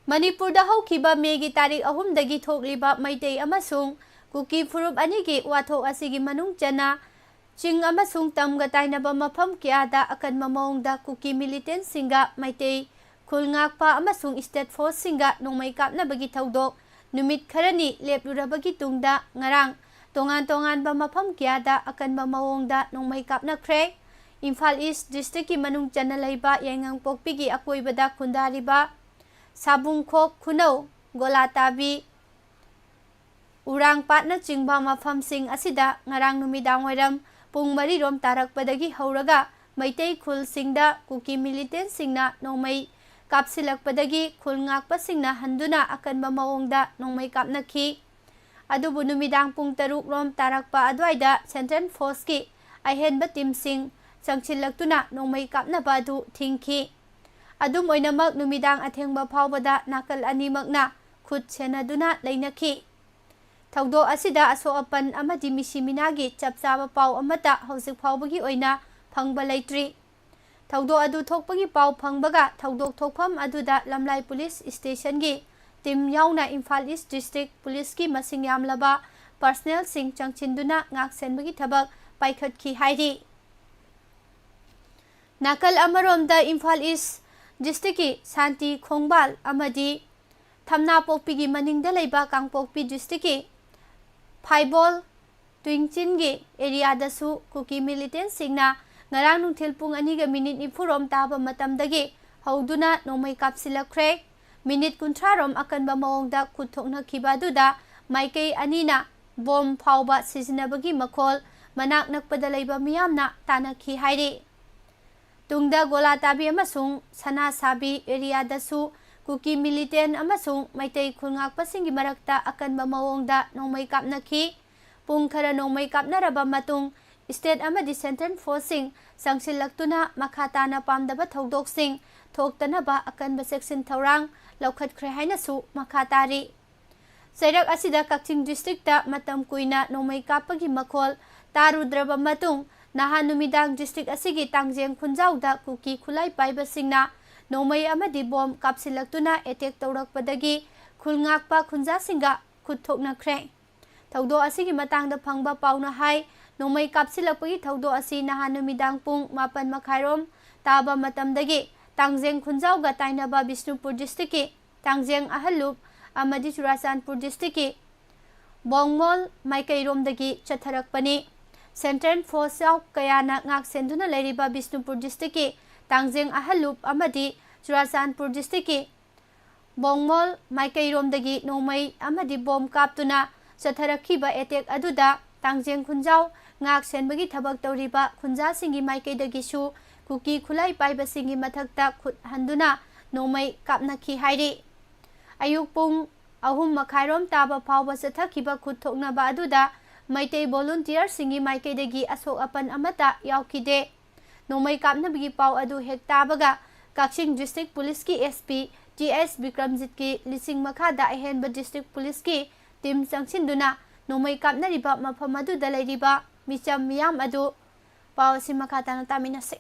ꯃꯅꯤꯄꯨꯔꯗ ꯍꯧꯈꯤꯕ ꯃꯦꯒꯤ ꯇꯥꯔꯤꯛ ꯑꯍꯨꯝꯗꯒꯤ ꯊꯣꯛꯂꯤꯕ ꯃꯩꯇꯩ ꯑꯃꯁꯨꯡ ꯀꯨꯀꯤ ꯐꯨꯔꯨꯞ ꯑꯅꯤꯒꯤ ꯋꯥꯊꯣꯛ ꯑꯁꯤꯒꯤ ꯃꯅꯨꯡ ꯆꯟꯅ ꯆꯤꯡ ꯑꯃꯁꯨꯡ ꯇꯝꯒ ꯇꯥꯏꯅꯕ ꯃꯐꯝ ꯀꯌꯥꯗ ꯑꯀꯟꯕ ꯃꯑꯣꯡꯗ ꯀꯨꯀꯤ ꯃꯤꯂꯤꯇꯦꯟꯠꯁꯤꯡꯒ ꯃꯩꯇꯩ ꯈꯨꯜ ꯉꯥꯛꯄ ꯑꯃꯁꯨꯡ ꯁ꯭ꯇꯦꯠ ꯐꯣꯔꯁꯁꯤꯡꯒ ꯅꯣꯡꯃꯩ ꯀꯥꯞꯅꯕꯒꯤ ꯊꯧꯗꯣꯛ ꯅꯨꯃꯤꯠ ꯈꯔꯅꯤ ꯂꯦꯞꯂꯨꯔꯕꯒꯤ ꯇꯨꯡꯗ ꯉꯔꯥꯡ ꯇꯣꯉꯥꯟ ꯇꯣꯉꯥꯟꯕ ꯃꯐꯝ ꯀꯌꯥꯗ ꯑꯀꯟꯕ ꯃꯑꯣꯡꯗ ꯅꯣꯡꯃꯩ ꯀꯥꯞꯅꯈ꯭ꯔꯦ꯫ ꯏꯝꯐꯥꯜ ꯏꯁ ꯗꯤꯁꯇ꯭ꯔꯤꯛꯀꯤ ꯃꯅꯨꯡ ꯆꯟꯅ ꯂꯩꯕ ꯌꯥꯏꯉꯪꯄꯣꯛꯄꯤꯒꯤ ꯑꯀꯣꯏꯕꯗ ꯈꯨꯟꯗꯥꯔꯤꯕ ꯁꯥꯕꯨꯡꯈꯣꯛ ꯈꯨꯅꯧ, ꯒꯣꯂꯥꯇꯥꯕꯤ, ꯎꯔꯥꯡꯄꯥꯠꯅꯆꯤꯡꯕ ꯃꯐꯝꯁꯤꯡ ꯑꯁꯤꯗ ꯉꯔꯥꯡ ꯅꯨꯃꯤꯗꯥꯡ ꯋꯥꯏꯔꯝ ꯄꯨꯡ ꯃꯔꯤ ꯔꯣꯝ ꯇꯥꯔꯛꯄꯗꯒꯤ ꯍꯧꯔꯒ ꯃꯩꯇꯩ ꯈꯨꯜꯁꯤꯡꯗ ꯀꯨꯀꯤ militantꯁꯤꯡꯅ ꯅꯣꯡꯃꯩ ꯀꯥꯞꯁꯤꯜꯂꯛꯄꯗꯒꯤ ꯈꯨꯜ ꯉꯥꯛꯄꯁꯤꯡꯅ ꯍꯟꯗꯨꯅ ꯑꯀꯟꯕ ꯃꯑꯣꯡꯗ ꯅꯣꯡꯃꯩ ꯀꯥꯞꯅꯈꯤ꯫ ꯑꯗꯨꯕꯨ ꯅꯨꯃꯤꯗꯥꯡ ꯄꯨꯡ ꯇꯔꯨꯛ ꯔꯣꯝ ꯇꯥꯔꯛꯄ ꯑꯗꯨꯋꯥꯏꯗ Central Forceꯀꯤ ꯑꯍꯦꯟꯕ teamꯁꯤꯡ ꯆꯪꯁꯤꯜꯂꯛꯇꯨꯅ ꯅꯣꯡꯃꯩ ꯀꯥꯞꯅꯕ ꯑꯗꯨ ꯊꯤꯡꯈꯤ꯫ ꯑꯗꯨꯝ ꯑꯣꯏꯅꯃꯛ, ꯅꯨꯃꯤꯗꯥꯡ ꯑꯊꯦꯡꯕ ꯐꯥꯎꯕꯗ ꯅꯥꯀꯜ ꯑꯅꯤꯃꯛꯅ ꯈꯨꯠ ꯁꯦꯟꯅꯗꯨꯅ ꯂꯩꯅꯈꯤ꯫ ꯊꯧꯗꯣꯛ ꯑꯁꯤꯗ ꯑꯁꯣꯛ ꯑꯄꯟ ꯑꯃꯗꯤ ꯃꯤꯁꯤ ꯃꯤꯅꯥꯒꯤ ꯆꯞ ꯆꯥꯕ ꯄꯥꯎ ꯑꯃꯠꯇ ꯍꯧꯖꯤꯛ ꯐꯥꯎꯕꯒꯤ ꯑꯣꯏꯅ ꯐꯪꯕ ꯂꯩꯇ꯭ꯔꯤ꯫ ꯊꯧꯗꯣꯛ ꯑꯗꯨ ꯊꯣꯛꯄꯒꯤ ꯄꯥꯎ ꯐꯪꯕꯒ ꯊꯧꯗꯣꯛ ꯊꯣꯛꯐꯝ ꯑꯗꯨꯗ ꯂꯝꯂꯥꯏ police stationꯒꯤ team ꯌꯥꯎꯅ ꯏꯝꯐꯥꯜ East District Policeꯀꯤ ꯃꯁꯤꯡ ꯌꯥꯝꯂꯕ personnelꯁꯤꯡ ꯆꯪꯁꯤꯟꯗꯨꯅ ꯉꯥꯛꯁꯦꯟꯕꯒꯤ ꯊꯕꯛ ꯄꯥꯏꯈꯠꯈꯤ ꯍꯥꯏꯔꯤ꯫ ꯅꯥꯀꯜ ꯑꯃꯔꯣꯝꯗ ꯏꯝꯐꯥꯜ East Districtꯀꯤ ꯁꯥꯟꯇꯤ ꯈꯣꯡꯕꯥꯜ ꯑꯃꯗꯤ ꯊꯝꯅꯥꯄꯣꯛꯄꯤꯒꯤ ꯃꯅꯤꯡꯗ ꯂꯩꯕ ꯀꯥꯡꯄꯣꯛꯄꯤ Districtꯀꯤ ꯐꯥꯏꯕꯣꯜ ꯇꯨꯏꯡꯆꯤꯟꯒꯤ areaꯗꯁꯨ ꯀꯨꯀꯤ militantꯁꯤꯡꯅ ꯉꯔꯥꯡ ꯅꯨꯡꯊꯤꯜ ꯄꯨꯡ ꯑꯅꯤꯒ minute ꯅꯤꯐꯨ ꯔꯣꯝ ꯇꯥꯕ ꯃꯇꯝꯗꯒꯤ ꯍꯧꯗꯨꯅ ꯅꯣꯡꯃꯩ ꯀꯥꯞꯁꯤꯜꯂꯛꯈ꯭ꯔꯦ꯫ Minute ꯀꯨꯟꯊ꯭ꯔꯥ ꯔꯣꯝ ꯑꯀꯟꯕ ꯃꯑꯣꯡꯗ ꯈꯨꯠ ꯊꯣꯛꯅꯈꯤꯕ ꯑꯗꯨꯗ ꯃꯥꯏꯀꯩ ꯑꯅꯤꯅ bomb ꯐꯥꯎꯕ ꯁꯤꯖꯤꯟꯅꯕꯒꯤ ꯃꯈꯣꯜ ꯃꯅꯥꯛ ꯅꯛꯄꯗ ꯂꯩꯕ ꯃꯤꯌꯥꯝꯅ ꯇꯥꯟꯅꯈꯤ ꯍꯥꯏꯔꯤ꯫ ꯇꯨꯡꯗ ꯒꯣꯂꯥꯇꯥꯕꯤ ꯑꯃꯁꯨꯡ ꯁꯅꯥꯁꯥꯕꯤ areaꯗꯁꯨ ꯀꯨꯀꯤ militant ꯑꯃꯁꯨꯡ ꯃꯩꯇꯩ ꯈꯨꯜꯉꯥꯛꯄꯁꯤꯡꯒꯤ ꯃꯔꯛꯇ ꯑꯀꯟꯕ ꯃꯑꯣꯡꯗ ꯅꯣꯡꯃꯩ ꯀꯥꯞꯅꯈꯤ꯫ ꯄꯨꯡ ꯈꯔ ꯅꯣꯡꯃꯩ ꯀꯥꯞꯅꯔꯕ ꯃꯇꯨꯡ, state ꯑꯃꯗꯤ central forceꯁꯤꯡ ꯆꯪꯁꯤꯜꯂꯛꯇꯨꯅ ꯃꯈꯥ ꯇꯥꯅ ꯄꯥꯝꯗꯕ ꯊꯧꯗꯣꯛꯁꯤꯡ ꯊꯣꯛꯇꯅꯕ ꯑꯀꯟꯕ ꯆꯦꯛꯁꯤꯟ ꯊꯧꯔꯥꯡ ꯂꯧꯈꯠꯈ꯭ꯔꯦ ꯍꯥꯏꯅꯁꯨ ꯃꯈꯥ ꯇꯥꯔꯤ꯫ ꯆꯩꯔꯛ ꯑꯁꯤꯗ ꯀꯛꯆꯤꯡ districtꯇ ꯃꯇꯝ ꯀꯨꯏꯅ ꯅꯣꯡꯃꯩ ꯀꯥꯞꯄꯒꯤ ꯃꯈꯣꯜ ꯇꯥꯔꯨꯗ꯭ꯔꯕ ꯃꯇꯨꯡ, ꯅꯍꯥꯟ ꯅꯨꯃꯤꯗꯥꯡ district ꯑꯁꯤꯒꯤ ꯇꯥꯡꯖꯦꯡ ꯈꯨꯟꯖꯥꯎꯗ ꯀꯨꯀꯤ ꯈꯨꯠꯂꯥꯏ ꯄꯥꯏꯕꯁꯤꯡꯅ ꯅꯣꯡꯃꯩ ꯑꯃꯗꯤ bomb ꯀꯥꯞꯁꯤꯜꯂꯛꯇꯨꯅ attack ꯇꯧꯔꯛꯄꯗꯒꯤ ꯈꯨꯜ ꯉꯥꯛꯄ ꯈꯨꯟꯖꯥꯁꯤꯡꯒ ꯈꯨꯠ ꯊꯣꯛꯅꯈ꯭ꯔꯦ꯫ ꯊꯧꯗꯣꯛ ꯑꯁꯤꯒꯤ ꯃꯇꯥꯡꯗ ꯐꯪꯕ ꯄꯥꯎꯅ ꯍꯥꯏ, ꯅꯣꯡꯃꯩ ꯀꯥꯞꯁꯤꯜꯂꯛꯄꯒꯤ ꯊꯧꯗꯣꯛ ꯑꯁꯤ ꯅꯍꯥꯟ ꯅꯨꯃꯤꯗꯥꯡ ꯄꯨꯡ ꯃꯥꯄꯟ ꯃꯈꯥꯏꯔꯣꯝ ꯇꯥꯕ ꯃꯇꯝꯗꯒꯤ ꯇꯥꯡꯖꯦꯡ ꯈꯨꯟꯖꯥꯎꯒ ꯇꯥꯏꯅꯕ ꯕꯤꯁꯅꯨꯄꯨꯔ districtꯀꯤ ꯇꯥꯡꯖꯦꯡ ꯑꯍꯜꯂꯨꯞ ꯑꯃꯗꯤ ꯆꯨꯔꯥꯆꯥꯟꯄꯨꯔ districtꯀꯤ ꯕꯣꯡꯃꯣꯜ ꯃꯥꯏꯀꯩꯔꯣꯝꯗꯒꯤ ꯆꯠꯊꯔꯛꯄꯅꯤ꯫ Central force ꯌꯥꯎ ꯀꯌꯥꯅ ꯉꯥꯛꯁꯦꯟꯗꯨꯅ ꯂꯩꯔꯤꯕ ꯕꯤꯁꯅꯨꯄꯨꯔ districtꯀꯤ ꯇꯥꯡꯖꯦꯡ ꯑꯍꯜꯂꯨꯞ ꯑꯃꯗꯤ ꯆꯨꯔꯥꯆꯥꯟꯄꯨꯔ districtꯀꯤ ꯕꯣꯡꯃꯣꯜ ꯃꯥꯏꯀꯩꯔꯣꯝꯗꯒꯤ ꯅꯣꯡꯃꯩ ꯑꯃꯗꯤ bomb ꯀꯥꯞꯇꯨꯅ ꯆꯠꯊꯔꯛꯈꯤꯕ ꯑꯦꯇꯦꯛ ꯑꯗꯨꯗ ꯇꯥꯡꯖꯦꯡ ꯈꯨꯟꯖꯥꯎ ꯉꯥꯛ ꯁꯦꯟꯕꯒꯤ ꯊꯕꯛ ꯇꯧꯔꯤꯕ ꯈꯨꯟꯖꯥꯁꯤꯡꯒꯤ ꯃꯥꯏꯀꯩꯗꯒꯤꯁꯨ ꯀꯨꯀꯤ ꯈꯨꯠꯂꯥꯏ ꯄꯥꯏꯕꯁꯤꯡꯒꯤ ꯃꯊꯛꯇ ꯈꯨꯠ ꯍꯟꯗꯨꯅ ꯅꯣꯡꯃꯩ ꯀꯥꯞꯅꯈꯤ ꯍꯥꯏꯔꯤ꯫ ꯑꯌꯨꯛ ꯄꯨꯡ ꯑꯍꯨꯝ ꯃꯈꯥꯏꯔꯣꯝ ꯇꯥꯕ ꯐꯥꯎꯕ ꯆꯠꯊꯈꯤꯕ ꯈꯨꯠ ꯊꯣꯛꯅꯕ ꯑꯗꯨꯗ ꯃꯩꯇꯩ ꯚꯣꯂꯨꯟꯇꯤꯌꯔꯁꯤꯡꯒꯤ ꯃꯥꯏꯀꯩꯗꯒꯤ ꯑꯁꯣꯛ ꯑꯄꯟ ꯑꯃꯠꯇ ꯌꯥꯎꯈꯤꯗꯦ꯫ ꯅꯣꯡꯃꯩ ꯀꯥꯞꯅꯕꯒꯤ ꯄꯥꯎ ꯑꯗꯨ ꯍꯦꯛ ꯇꯥꯕꯒ ꯀꯛꯆꯤꯡ ꯗꯤꯁꯇ꯭ꯔꯤꯛ ꯄꯨꯂꯤꯁꯀꯤ SP T S ꯕꯤꯀ꯭ꯔꯝꯖꯤꯠꯀꯤ ꯂꯤꯁꯤꯡ ꯃꯈꯥꯗ ꯑꯍꯦꯟꯕ ꯗꯤꯁꯇ꯭ꯔꯤꯛ ꯄꯨꯂꯤꯁꯀꯤ ꯇꯤꯝ ꯆꯪꯁꯤꯟꯗꯨꯅ ꯅꯣꯡꯃꯩ ꯀꯥꯞꯅꯔꯤꯕ ꯃꯐꯝ ꯑꯗꯨꯗ ꯂꯩꯔꯤꯕ ꯃꯤꯆꯝ ꯃꯤꯌꯥꯝ ꯑꯗꯨ ꯄꯥꯎ ꯑꯁꯤ ꯃꯈꯥ ꯇꯥꯅ ꯇꯥꯃꯤꯟꯅꯁꯤ꯫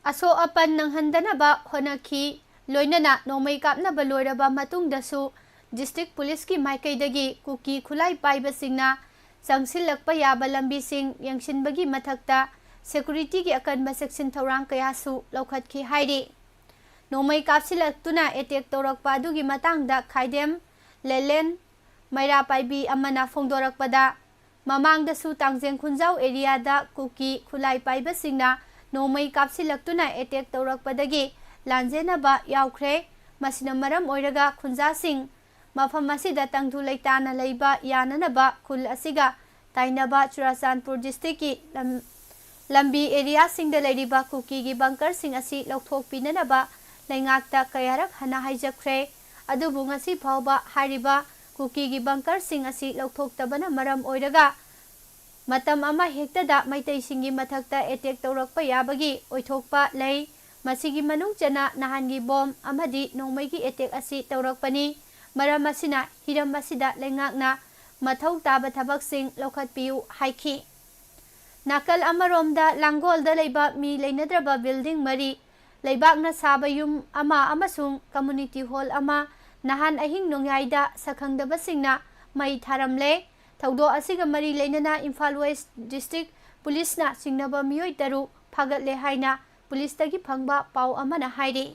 ꯑꯁꯣꯛ ꯑꯄꯟ ꯅꯪꯍꯟꯗꯅꯕ ꯍꯣꯠꯅꯈꯤ꯫ ꯂꯣꯏꯅꯅ ꯅꯣꯡꯃꯩ ꯀꯥꯞꯅꯕ ꯂꯣꯏꯔꯕ ꯃꯇꯨꯡꯗꯁꯨ ꯗꯤꯁꯇ꯭ꯔꯤꯛ ꯄꯨꯂꯤꯁꯀꯤ ꯃꯥꯏꯀꯩꯗꯒꯤ ꯀꯨꯀꯤ ꯈꯨꯠꯂꯥꯏ ꯄꯥꯏꯕꯁꯤꯡꯅ ꯆꯪꯁꯤꯜꯂꯛꯄ ꯌꯥꯕ ꯂꯝꯕꯤꯁꯤꯡ ꯌꯦꯡꯁꯤꯟꯕꯒꯤ ꯃꯊꯛꯇ ꯁꯦꯀꯨꯔꯤꯇꯤꯒꯤ ꯑꯀꯟꯕ ꯆꯦꯛꯁꯤꯟ ꯊꯧꯔꯥꯡ ꯀꯌꯥꯁꯨ ꯂꯧꯈꯠꯈꯤ ꯍꯥꯏꯔꯤ꯫ ꯅꯣꯡꯃꯩ ꯀꯥꯞꯁꯤꯜꯂꯛꯇꯨꯅ ꯑꯦꯇꯦꯛ ꯇꯧꯔꯛꯄ ꯑꯗꯨꯒꯤ ꯃꯇꯥꯡꯗ ꯈꯥꯏꯗꯦꯝ ꯂꯦꯂꯦꯟ ꯃꯩꯔꯥ ꯄꯥꯏꯕꯤ ꯑꯃꯅ ꯐꯣꯡꯗꯣꯔꯛꯄꯗ, ꯃꯃꯥꯡꯗꯁꯨ ꯇꯥꯡꯖꯦꯡ ꯈꯨꯟꯖꯥꯎ ꯑꯦꯔꯤꯌꯥꯗ ꯀꯨꯀꯤ ꯈꯨꯠꯂꯥꯏ ꯄꯥꯏꯕꯁꯤꯡꯅ ꯅꯣꯡꯃꯩ ꯀꯥꯞꯁꯤꯜꯂꯛꯇꯨꯅ ꯑꯦꯇꯦꯛ ꯇꯧꯔꯛꯄꯗꯒꯤ ꯂꯥꯟꯖꯦꯟꯅꯕ ꯌꯥꯎꯈ꯭ꯔꯦ꯫ ꯃꯁꯤꯅ ꯃꯔꯝ ꯑꯣꯏꯔꯒ ꯈꯨꯟꯖꯥꯁꯤꯡ ꯃꯐꯝ ꯑꯁꯤꯗ ꯇꯪꯗꯨ ꯂꯩꯇꯥꯅ ꯂꯩꯕ ꯌꯥꯅꯅꯕ ꯈꯨꯜ ꯑꯁꯤꯒ ꯇꯥꯏꯅꯕ ꯆꯨꯔꯥꯆꯥꯟꯄꯨꯔ ꯗꯤꯁꯇ꯭ꯔꯤꯛꯀꯤ ꯂꯝ-, ꯂꯝꯕꯤ ꯑꯦꯔꯤꯌꯥꯁꯤꯡꯗ ꯂꯩꯔꯤꯕ ꯀꯨꯀꯤꯒꯤ ꯕꯪꯀꯔꯁꯤꯡ ꯑꯁꯤ ꯂꯧꯊꯣꯛꯄꯤꯅꯅꯕ ꯂꯩꯉꯥꯛꯇ ꯀꯌꯥꯔꯛ ꯍꯟꯅ ꯍꯥꯏꯖꯈ꯭ꯔꯦ꯫ ꯑꯗꯨꯕꯨ ꯉꯁꯤ ꯐꯥꯎꯕ ꯍꯥꯏꯔꯤꯕ ꯀꯨꯀꯤꯒꯤ ꯕꯪꯀꯔꯁꯤꯡ ꯑꯁꯤ ꯂꯧꯊꯣꯛꯇꯕꯅ ꯃꯔꯝ ꯑꯣꯏꯔꯒ ꯃꯇꯝ ꯑꯃ ꯍꯦꯛꯇꯗ ꯃꯩꯇꯩꯁꯤꯡꯒꯤ ꯃꯊꯛꯇ ꯑꯦꯇꯦꯛ ꯇꯧꯔꯛꯄ ꯌꯥꯕꯒꯤ ꯑꯣꯏꯊꯣꯛꯄ ꯂꯩ꯫ ꯃꯁꯤꯒꯤ ꯃꯅꯨꯡ ꯆꯟꯅ ꯅꯍꯥꯟꯒꯤ ꯕꯣꯝ ꯑꯃꯗꯤ ꯅꯣꯡꯃꯩꯒꯤ ꯑꯦꯇꯦꯛ ꯑꯁꯤ ꯇꯧꯔꯛꯄꯅꯤ꯫ ꯃꯔꯝ ꯑꯁꯤꯅ ꯍꯤꯔꯝ ꯑꯁꯤꯗ ꯂꯩꯉꯥꯛꯅ ꯃꯊꯧ ꯇꯥꯕ ꯊꯕꯛꯁꯤꯡ ꯂꯧꯈꯠꯄꯤꯌꯨ ꯍꯥꯏꯈꯤ꯫ ꯅꯥꯀꯜ ꯑꯃꯔꯣꯝꯗ ꯂꯥꯡꯒꯣꯜꯗ ꯂꯩꯕ ꯃꯤ ꯂꯩꯅꯗ꯭ꯔꯕ ꯕꯤꯜꯗꯤꯡ ꯃꯔꯤ, ꯂꯩꯕꯥꯛꯅ ꯁꯥꯕ ꯌꯨꯝ ꯑꯃ ꯑꯃꯁꯨꯡ ꯀꯝꯃ꯭ꯌꯨꯅꯤꯇꯤ ꯍꯣꯜ ꯑꯃ ꯅꯍꯥꯟ ꯑꯍꯤꯡ ꯅꯣꯡꯌꯥꯏꯗ ꯁꯛꯈꯪꯗꯕꯁꯤꯡꯅ ꯃꯩ ꯊꯥꯔꯝꯂꯦ꯫ ꯊꯧꯗꯣꯛ ꯑꯁꯤꯒ ꯃꯔꯤ ꯂꯩꯅꯅ ꯏꯝꯐꯥꯜ ꯋꯦꯁ꯭ꯠ ꯗꯤꯁꯇ꯭ꯔꯤꯛ ꯄꯨꯂꯤꯁꯅ ꯆꯤꯡꯅꯕ ꯃꯤꯑꯣꯏ ꯇꯔꯨꯛ ꯐꯥꯒꯠꯂꯦ ꯍꯥꯏꯅ ꯄꯨꯂꯤꯁꯇꯒꯤ ꯐꯪꯕ ꯄꯥꯎ ꯑꯃꯅ ꯍꯥꯏꯔꯤ꯫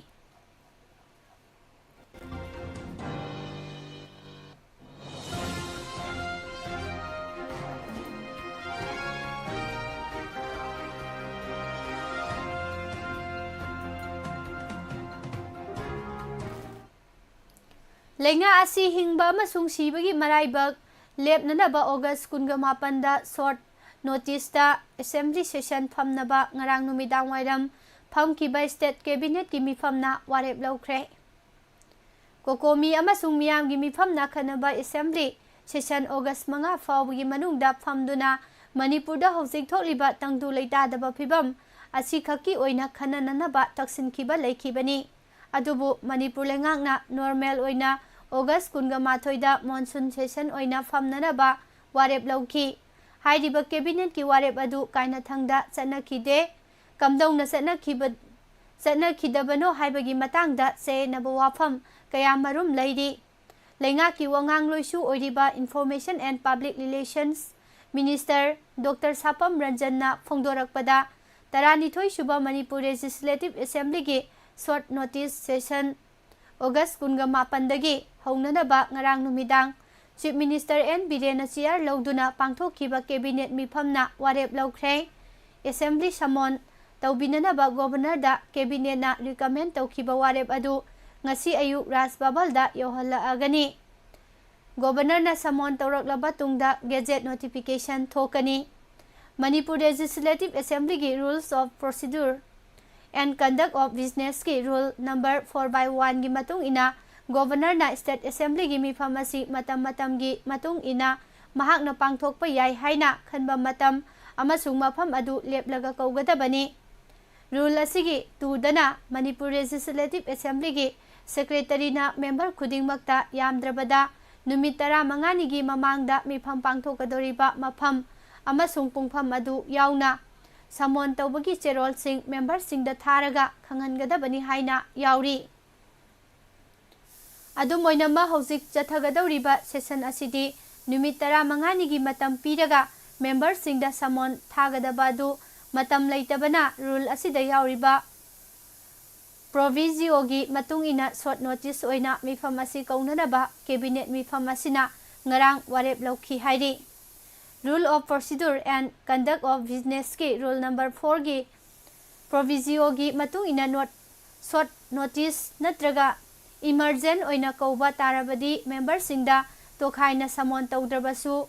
ꯂꯩꯉꯥꯛ ꯑꯁꯤ ꯍꯤꯡꯕ ꯑꯃꯁꯨꯡ ꯁꯤꯕꯒꯤ ꯃꯔꯥꯏꯕꯛ ꯂꯦꯞꯅꯅꯕ August ꯀꯨꯟꯒ ꯃꯥꯄꯟꯗ short notice ꯇ assembly session ꯐꯝꯅꯕ ꯉꯔꯥꯡ ꯅꯨꯃꯤꯗꯥꯡ ꯋꯥꯏꯔꯝ ꯐꯝꯈꯤꯕ state cabinet ꯀꯤ ꯃꯤꯐꯝꯅ ꯋꯥꯔꯦꯞ ꯂꯧꯈ꯭ꯔꯦ꯫ COCOMI ꯑꯃꯁꯨꯡ ꯃꯤꯌꯥꯝꯒꯤ ꯃꯤꯐꯝꯅ ꯈꯟꯅꯕ assembly session August ꯃꯉꯥ ꯐꯥꯎꯕꯒꯤ ꯃꯅꯨꯡꯗ ꯐꯝꯗꯨꯅ ꯃꯅꯤꯄꯨꯔꯗ ꯍꯧꯖꯤꯛ ꯊꯣꯛꯂꯤꯕ ꯇꯪꯗꯨ ꯂꯩꯇꯥꯗꯕ ꯐꯤꯕꯝ ꯑꯁꯤꯈꯛꯀꯤ ꯑꯣꯏꯅ ꯈꯟꯅꯅꯅꯕ ꯇꯛꯁꯤꯟꯈꯤꯕ ꯂꯩꯈꯤꯕꯅꯤ꯫ ꯑꯗꯨꯕꯨ ꯃꯅꯤꯄꯨꯔ ꯂꯩꯉꯥꯛꯅ normal ꯑꯣꯏꯅ August ꯀꯨꯟꯒ ꯃꯥꯊꯣꯏꯗ monsoon session ꯑꯣꯏꯅ ꯐꯝꯅꯅꯕ ꯋꯥꯔꯦꯞ ꯂꯧꯈꯤ꯫ ꯍꯥꯏꯔꯤꯕ cabinet ꯀꯤ ꯋꯥꯔꯦꯞ ꯑꯗꯨ ꯀꯥꯏꯅꯊꯪꯗ ꯆꯠꯅꯈꯤꯗꯦ꯫ ꯀꯝꯗꯧꯅ ꯆꯠꯅꯈꯤꯕ, ꯆꯠꯅꯈꯤꯗꯕꯅꯣ ꯍꯥꯏꯕꯒꯤ ꯃꯇꯥꯡꯗ ꯆꯌꯦꯠꯅꯕ ꯋꯥꯐꯝ ꯀꯌꯥ ꯃꯔꯨꯝ ꯂꯩꯔꯤ꯫ ꯂꯩꯉꯥꯛꯀꯤ ꯋꯥꯉꯥꯡꯂꯣꯏꯁꯨ ꯑꯣꯏꯔꯤꯕ Information and Public Relations Minister Doctor ꯁꯥꯄꯝ ꯔꯟꯖꯟꯅ ꯐꯣꯡꯗꯣꯔꯛꯄꯗ, ꯇꯔꯥꯅꯤꯊꯣꯏ ꯁꯨꯕ ꯃꯅꯤꯄꯨꯔ Legislative Assembly ꯒꯤ short notice session August ꯀꯨꯟꯒ ꯃꯥꯄꯟꯗꯒꯤ ꯍꯧꯅꯅꯕ ꯉꯔꯥꯡ ꯅꯨꯃꯤꯗꯥꯡ Chief Minister ꯑꯦꯟ ꯕꯤꯔꯦꯟꯅ chair ꯂꯧꯗꯨꯅ ꯄꯥꯡꯊꯣꯛꯈꯤꯕ cabinet ꯃꯤꯐꯝꯅ ꯋꯥꯔꯦꯞ ꯂꯧꯈ꯭ꯔꯦ꯫ Assembly summon ꯇꯧꯕꯤꯅꯅꯕ Governor ꯗ cabinet ꯅ recommend ꯇꯧꯈꯤꯕ ꯋꯥꯔꯦꯞ ꯑꯗꯨ ꯉꯁꯤ ꯑꯌꯨꯛ ꯔꯥꯖ ꯚꯕꯟꯗ ꯌꯧꯍꯜꯂꯛꯑꯒꯅꯤ꯫ Governor ꯅ summon ꯇꯧꯔꯛꯂꯕ ꯇꯨꯡꯗ gazette notification ꯊꯣꯛꯀꯅꯤ꯫ ꯃꯅꯤꯄꯨꯔ Legislative Assembly ꯒꯤ Rules of Procedure and Conduct of Business ꯀꯤ rule number four by one ꯒꯤ ꯃꯇꯨꯡ ꯏꯟꯅ Governor ꯅ state assembly ꯒꯤ ꯃꯤꯐꯝ ꯑꯁꯤ ꯃꯇꯝ ꯃꯇꯝꯒꯤ ꯃꯇꯨꯡ ꯏꯟꯅ ꯃꯍꯥꯛꯅ ꯄꯥꯡꯊꯣꯛꯄ ꯌꯥꯏ ꯍꯥꯏꯅ ꯈꯟꯕ ꯃꯇꯝ ꯑꯃꯁꯨꯡ ꯃꯐꯝ ꯑꯗꯨ ꯂꯦꯞꯂꯒ ꯀꯧꯒꯗꯕꯅꯤ꯫ Rule ꯑꯁꯤꯒꯤ ꯇꯨꯗꯅ ꯃꯅꯤꯄꯨꯔ Legislative Assembly ꯒꯤ Secretary ꯅ member ꯈꯨꯗꯤꯡꯃꯛꯇ ꯌꯥꯝꯗ꯭ꯔꯕꯗ ꯅꯨꯃꯤꯠ ꯇꯔꯥꯃꯉꯥꯅꯤꯒꯤ ꯃꯃꯥꯡꯗ ꯃꯤꯐꯝ ꯄꯥꯡꯊꯣꯛꯀꯗꯧꯔꯤꯕ ꯃꯐꯝ ꯑꯃꯁꯨꯡ ꯄꯨꯡꯐꯝ ꯑꯗꯨ ꯌꯥꯎꯅ summon ꯇꯧꯕꯒꯤ ꯆꯦꯔꯣꯜꯁꯤꯡ member ꯁꯤꯡꯗ ꯊꯥꯔꯒ ꯈꯪꯍꯟꯒꯗꯕꯅꯤ ꯍꯥꯏꯅ ꯌꯥꯎꯔꯤ꯫ ꯑꯗꯨꯝ ꯑꯣꯏꯅꯃꯛ, ꯍꯧꯖꯤꯛ ꯆꯠꯊꯒꯗꯧꯔꯤꯕ session ꯑꯁꯤꯗꯤ ꯅꯨꯃꯤꯠ ꯇꯔꯥꯃꯉꯥꯅꯤꯒꯤ ꯃꯇꯝ ꯄꯤꯔꯒ member ꯁꯤꯡꯗ summon ꯊꯥꯒꯗꯕ ꯑꯗꯨ ꯃꯇꯝ ꯂꯩꯇꯕꯅ rule ꯑꯁꯤꯗ ꯌꯥꯎꯔꯤꯕ proviso ꯒꯤ ꯃꯇꯨꯡ ꯏꯟꯅ short notice ꯑꯣꯏꯅ ꯃꯤꯐꯝ ꯑꯁꯤ ꯀꯧꯅꯅꯕ cabinet ꯃꯤꯐꯝ ꯑꯁꯤꯅ ꯉꯔꯥꯡ ꯋꯥꯔꯦꯞ ꯂꯧꯈꯤ ꯍꯥꯏꯔꯤ꯫ Rule of Procedure and Conduct of Business ꯀꯤ rule number four ꯒꯤ proviso ꯒꯤ ꯃꯇꯨꯡ ꯏꯟꯅ not-, short notice ꯅꯠꯇ꯭ꯔꯒ Emergent ꯑꯣꯏꯅ ꯀꯧꯕ ꯇꯥꯔꯕꯗꯤ memberꯁꯤꯡꯗ ꯇꯣꯈꯥꯏꯅ summon ꯇꯧꯗ꯭ꯔꯕꯁꯨ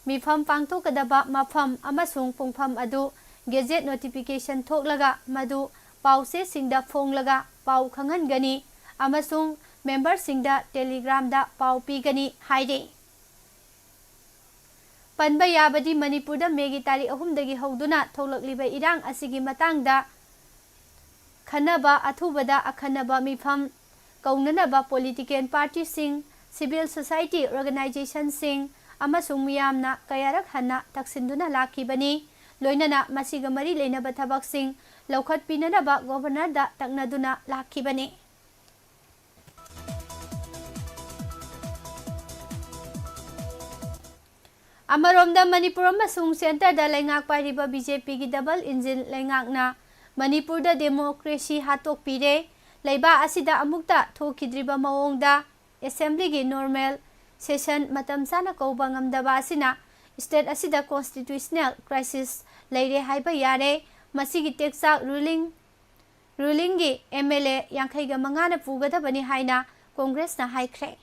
ꯃꯤꯐꯝ ꯄꯥꯡꯊꯣꯛꯀꯗꯕ ꯃꯐꯝ ꯑꯃꯁꯨꯡ ꯄꯨꯡꯐꯝ ꯑꯗꯨ gazette notification ꯊꯣꯛꯂꯒ ꯃꯗꯨ ꯄꯥꯎꯆꯦꯁꯤꯡꯗ ꯐꯣꯡꯂꯒ ꯄꯥꯎ ꯈꯪꯍꯟꯒꯅꯤ ꯑꯃꯁꯨꯡ memberꯁꯤꯡꯗ Telegramꯗ ꯄꯥꯎ ꯄꯤꯒꯅꯤ ꯍꯥꯏꯔꯤ꯫ ꯄꯟꯕ ꯌꯥꯕꯗꯤ ꯃꯅꯤꯄꯨꯔꯗ ꯃꯦꯒꯤ ꯇꯥꯔꯤꯛ ꯑꯍꯨꯝꯗꯒꯤ ꯍꯧꯗꯨꯅ ꯊꯣꯛꯂꯛꯂꯤꯕ ꯏꯔꯥꯡ ꯑꯁꯤꯒꯤ ꯃꯇꯥꯡꯗ ꯈꯟꯅꯕ ꯑꯊꯨꯕꯗ ꯑꯈꯟꯅꯕ ꯃꯤꯐꯝ ꯀꯧꯅꯅꯕ political partyꯁꯤꯡ, civil society organizationꯁꯤꯡ ꯑꯃꯁꯨꯡ ꯃꯤꯌꯥꯝꯅ ꯀꯌꯥꯔꯛ ꯍꯟꯅ ꯇꯛꯁꯤꯟꯗꯨꯅ ꯂꯥꯛꯈꯤꯕꯅꯤ꯫ ꯂꯣꯏꯅꯅ ꯃꯁꯤꯒ ꯃꯔꯤ ꯂꯩꯅꯕ ꯊꯕꯛꯁꯤꯡ ꯂꯧꯈꯠꯄꯤꯅꯅꯕ governorꯗ ꯇꯛꯅꯗꯨꯅ ꯂꯥꯛꯈꯤꯕꯅꯤ꯫ ꯑꯃꯔꯣꯝꯗ ꯃꯅꯤꯄꯨꯔ ꯑꯃꯁꯨꯡ centreꯗ ꯂꯩꯉꯥꯛ ꯄꯥꯏꯔꯤꯕ BJPꯒꯤ double engine ꯂꯩꯉꯥꯛꯅ ꯃꯅꯤꯄꯨꯔꯗ democracy ꯍꯥꯠꯇꯣꯛꯄꯤꯔꯦ꯫ ꯂꯩꯕꯥꯛ ꯑꯁꯤꯗ ꯑꯃꯨꯛꯇ ꯊꯣꯛꯈꯤꯗ꯭ꯔꯤꯕ ꯃꯑꯣꯡꯗ assemblyꯒꯤ normal session ꯃꯇꯝ ꯆꯥꯅ ꯀꯧꯕ ꯉꯝꯗꯕ ꯑꯁꯤꯅ state ꯑꯁꯤꯗ constitutional crisis ꯂꯩꯔꯦ ꯍꯥꯏꯕ ꯌꯥꯔꯦ꯫ ꯃꯁꯤꯒꯤ ꯇꯦꯛꯆꯥꯛ ruling rulingꯒꯤ MLA ꯌꯥꯡꯈꯩꯒ ꯃꯉꯥꯅ ꯄꯨꯒꯗꯕꯅꯤ ꯍꯥꯏꯅ Congressꯅ ꯍꯥꯏꯈ꯭ꯔꯦ꯫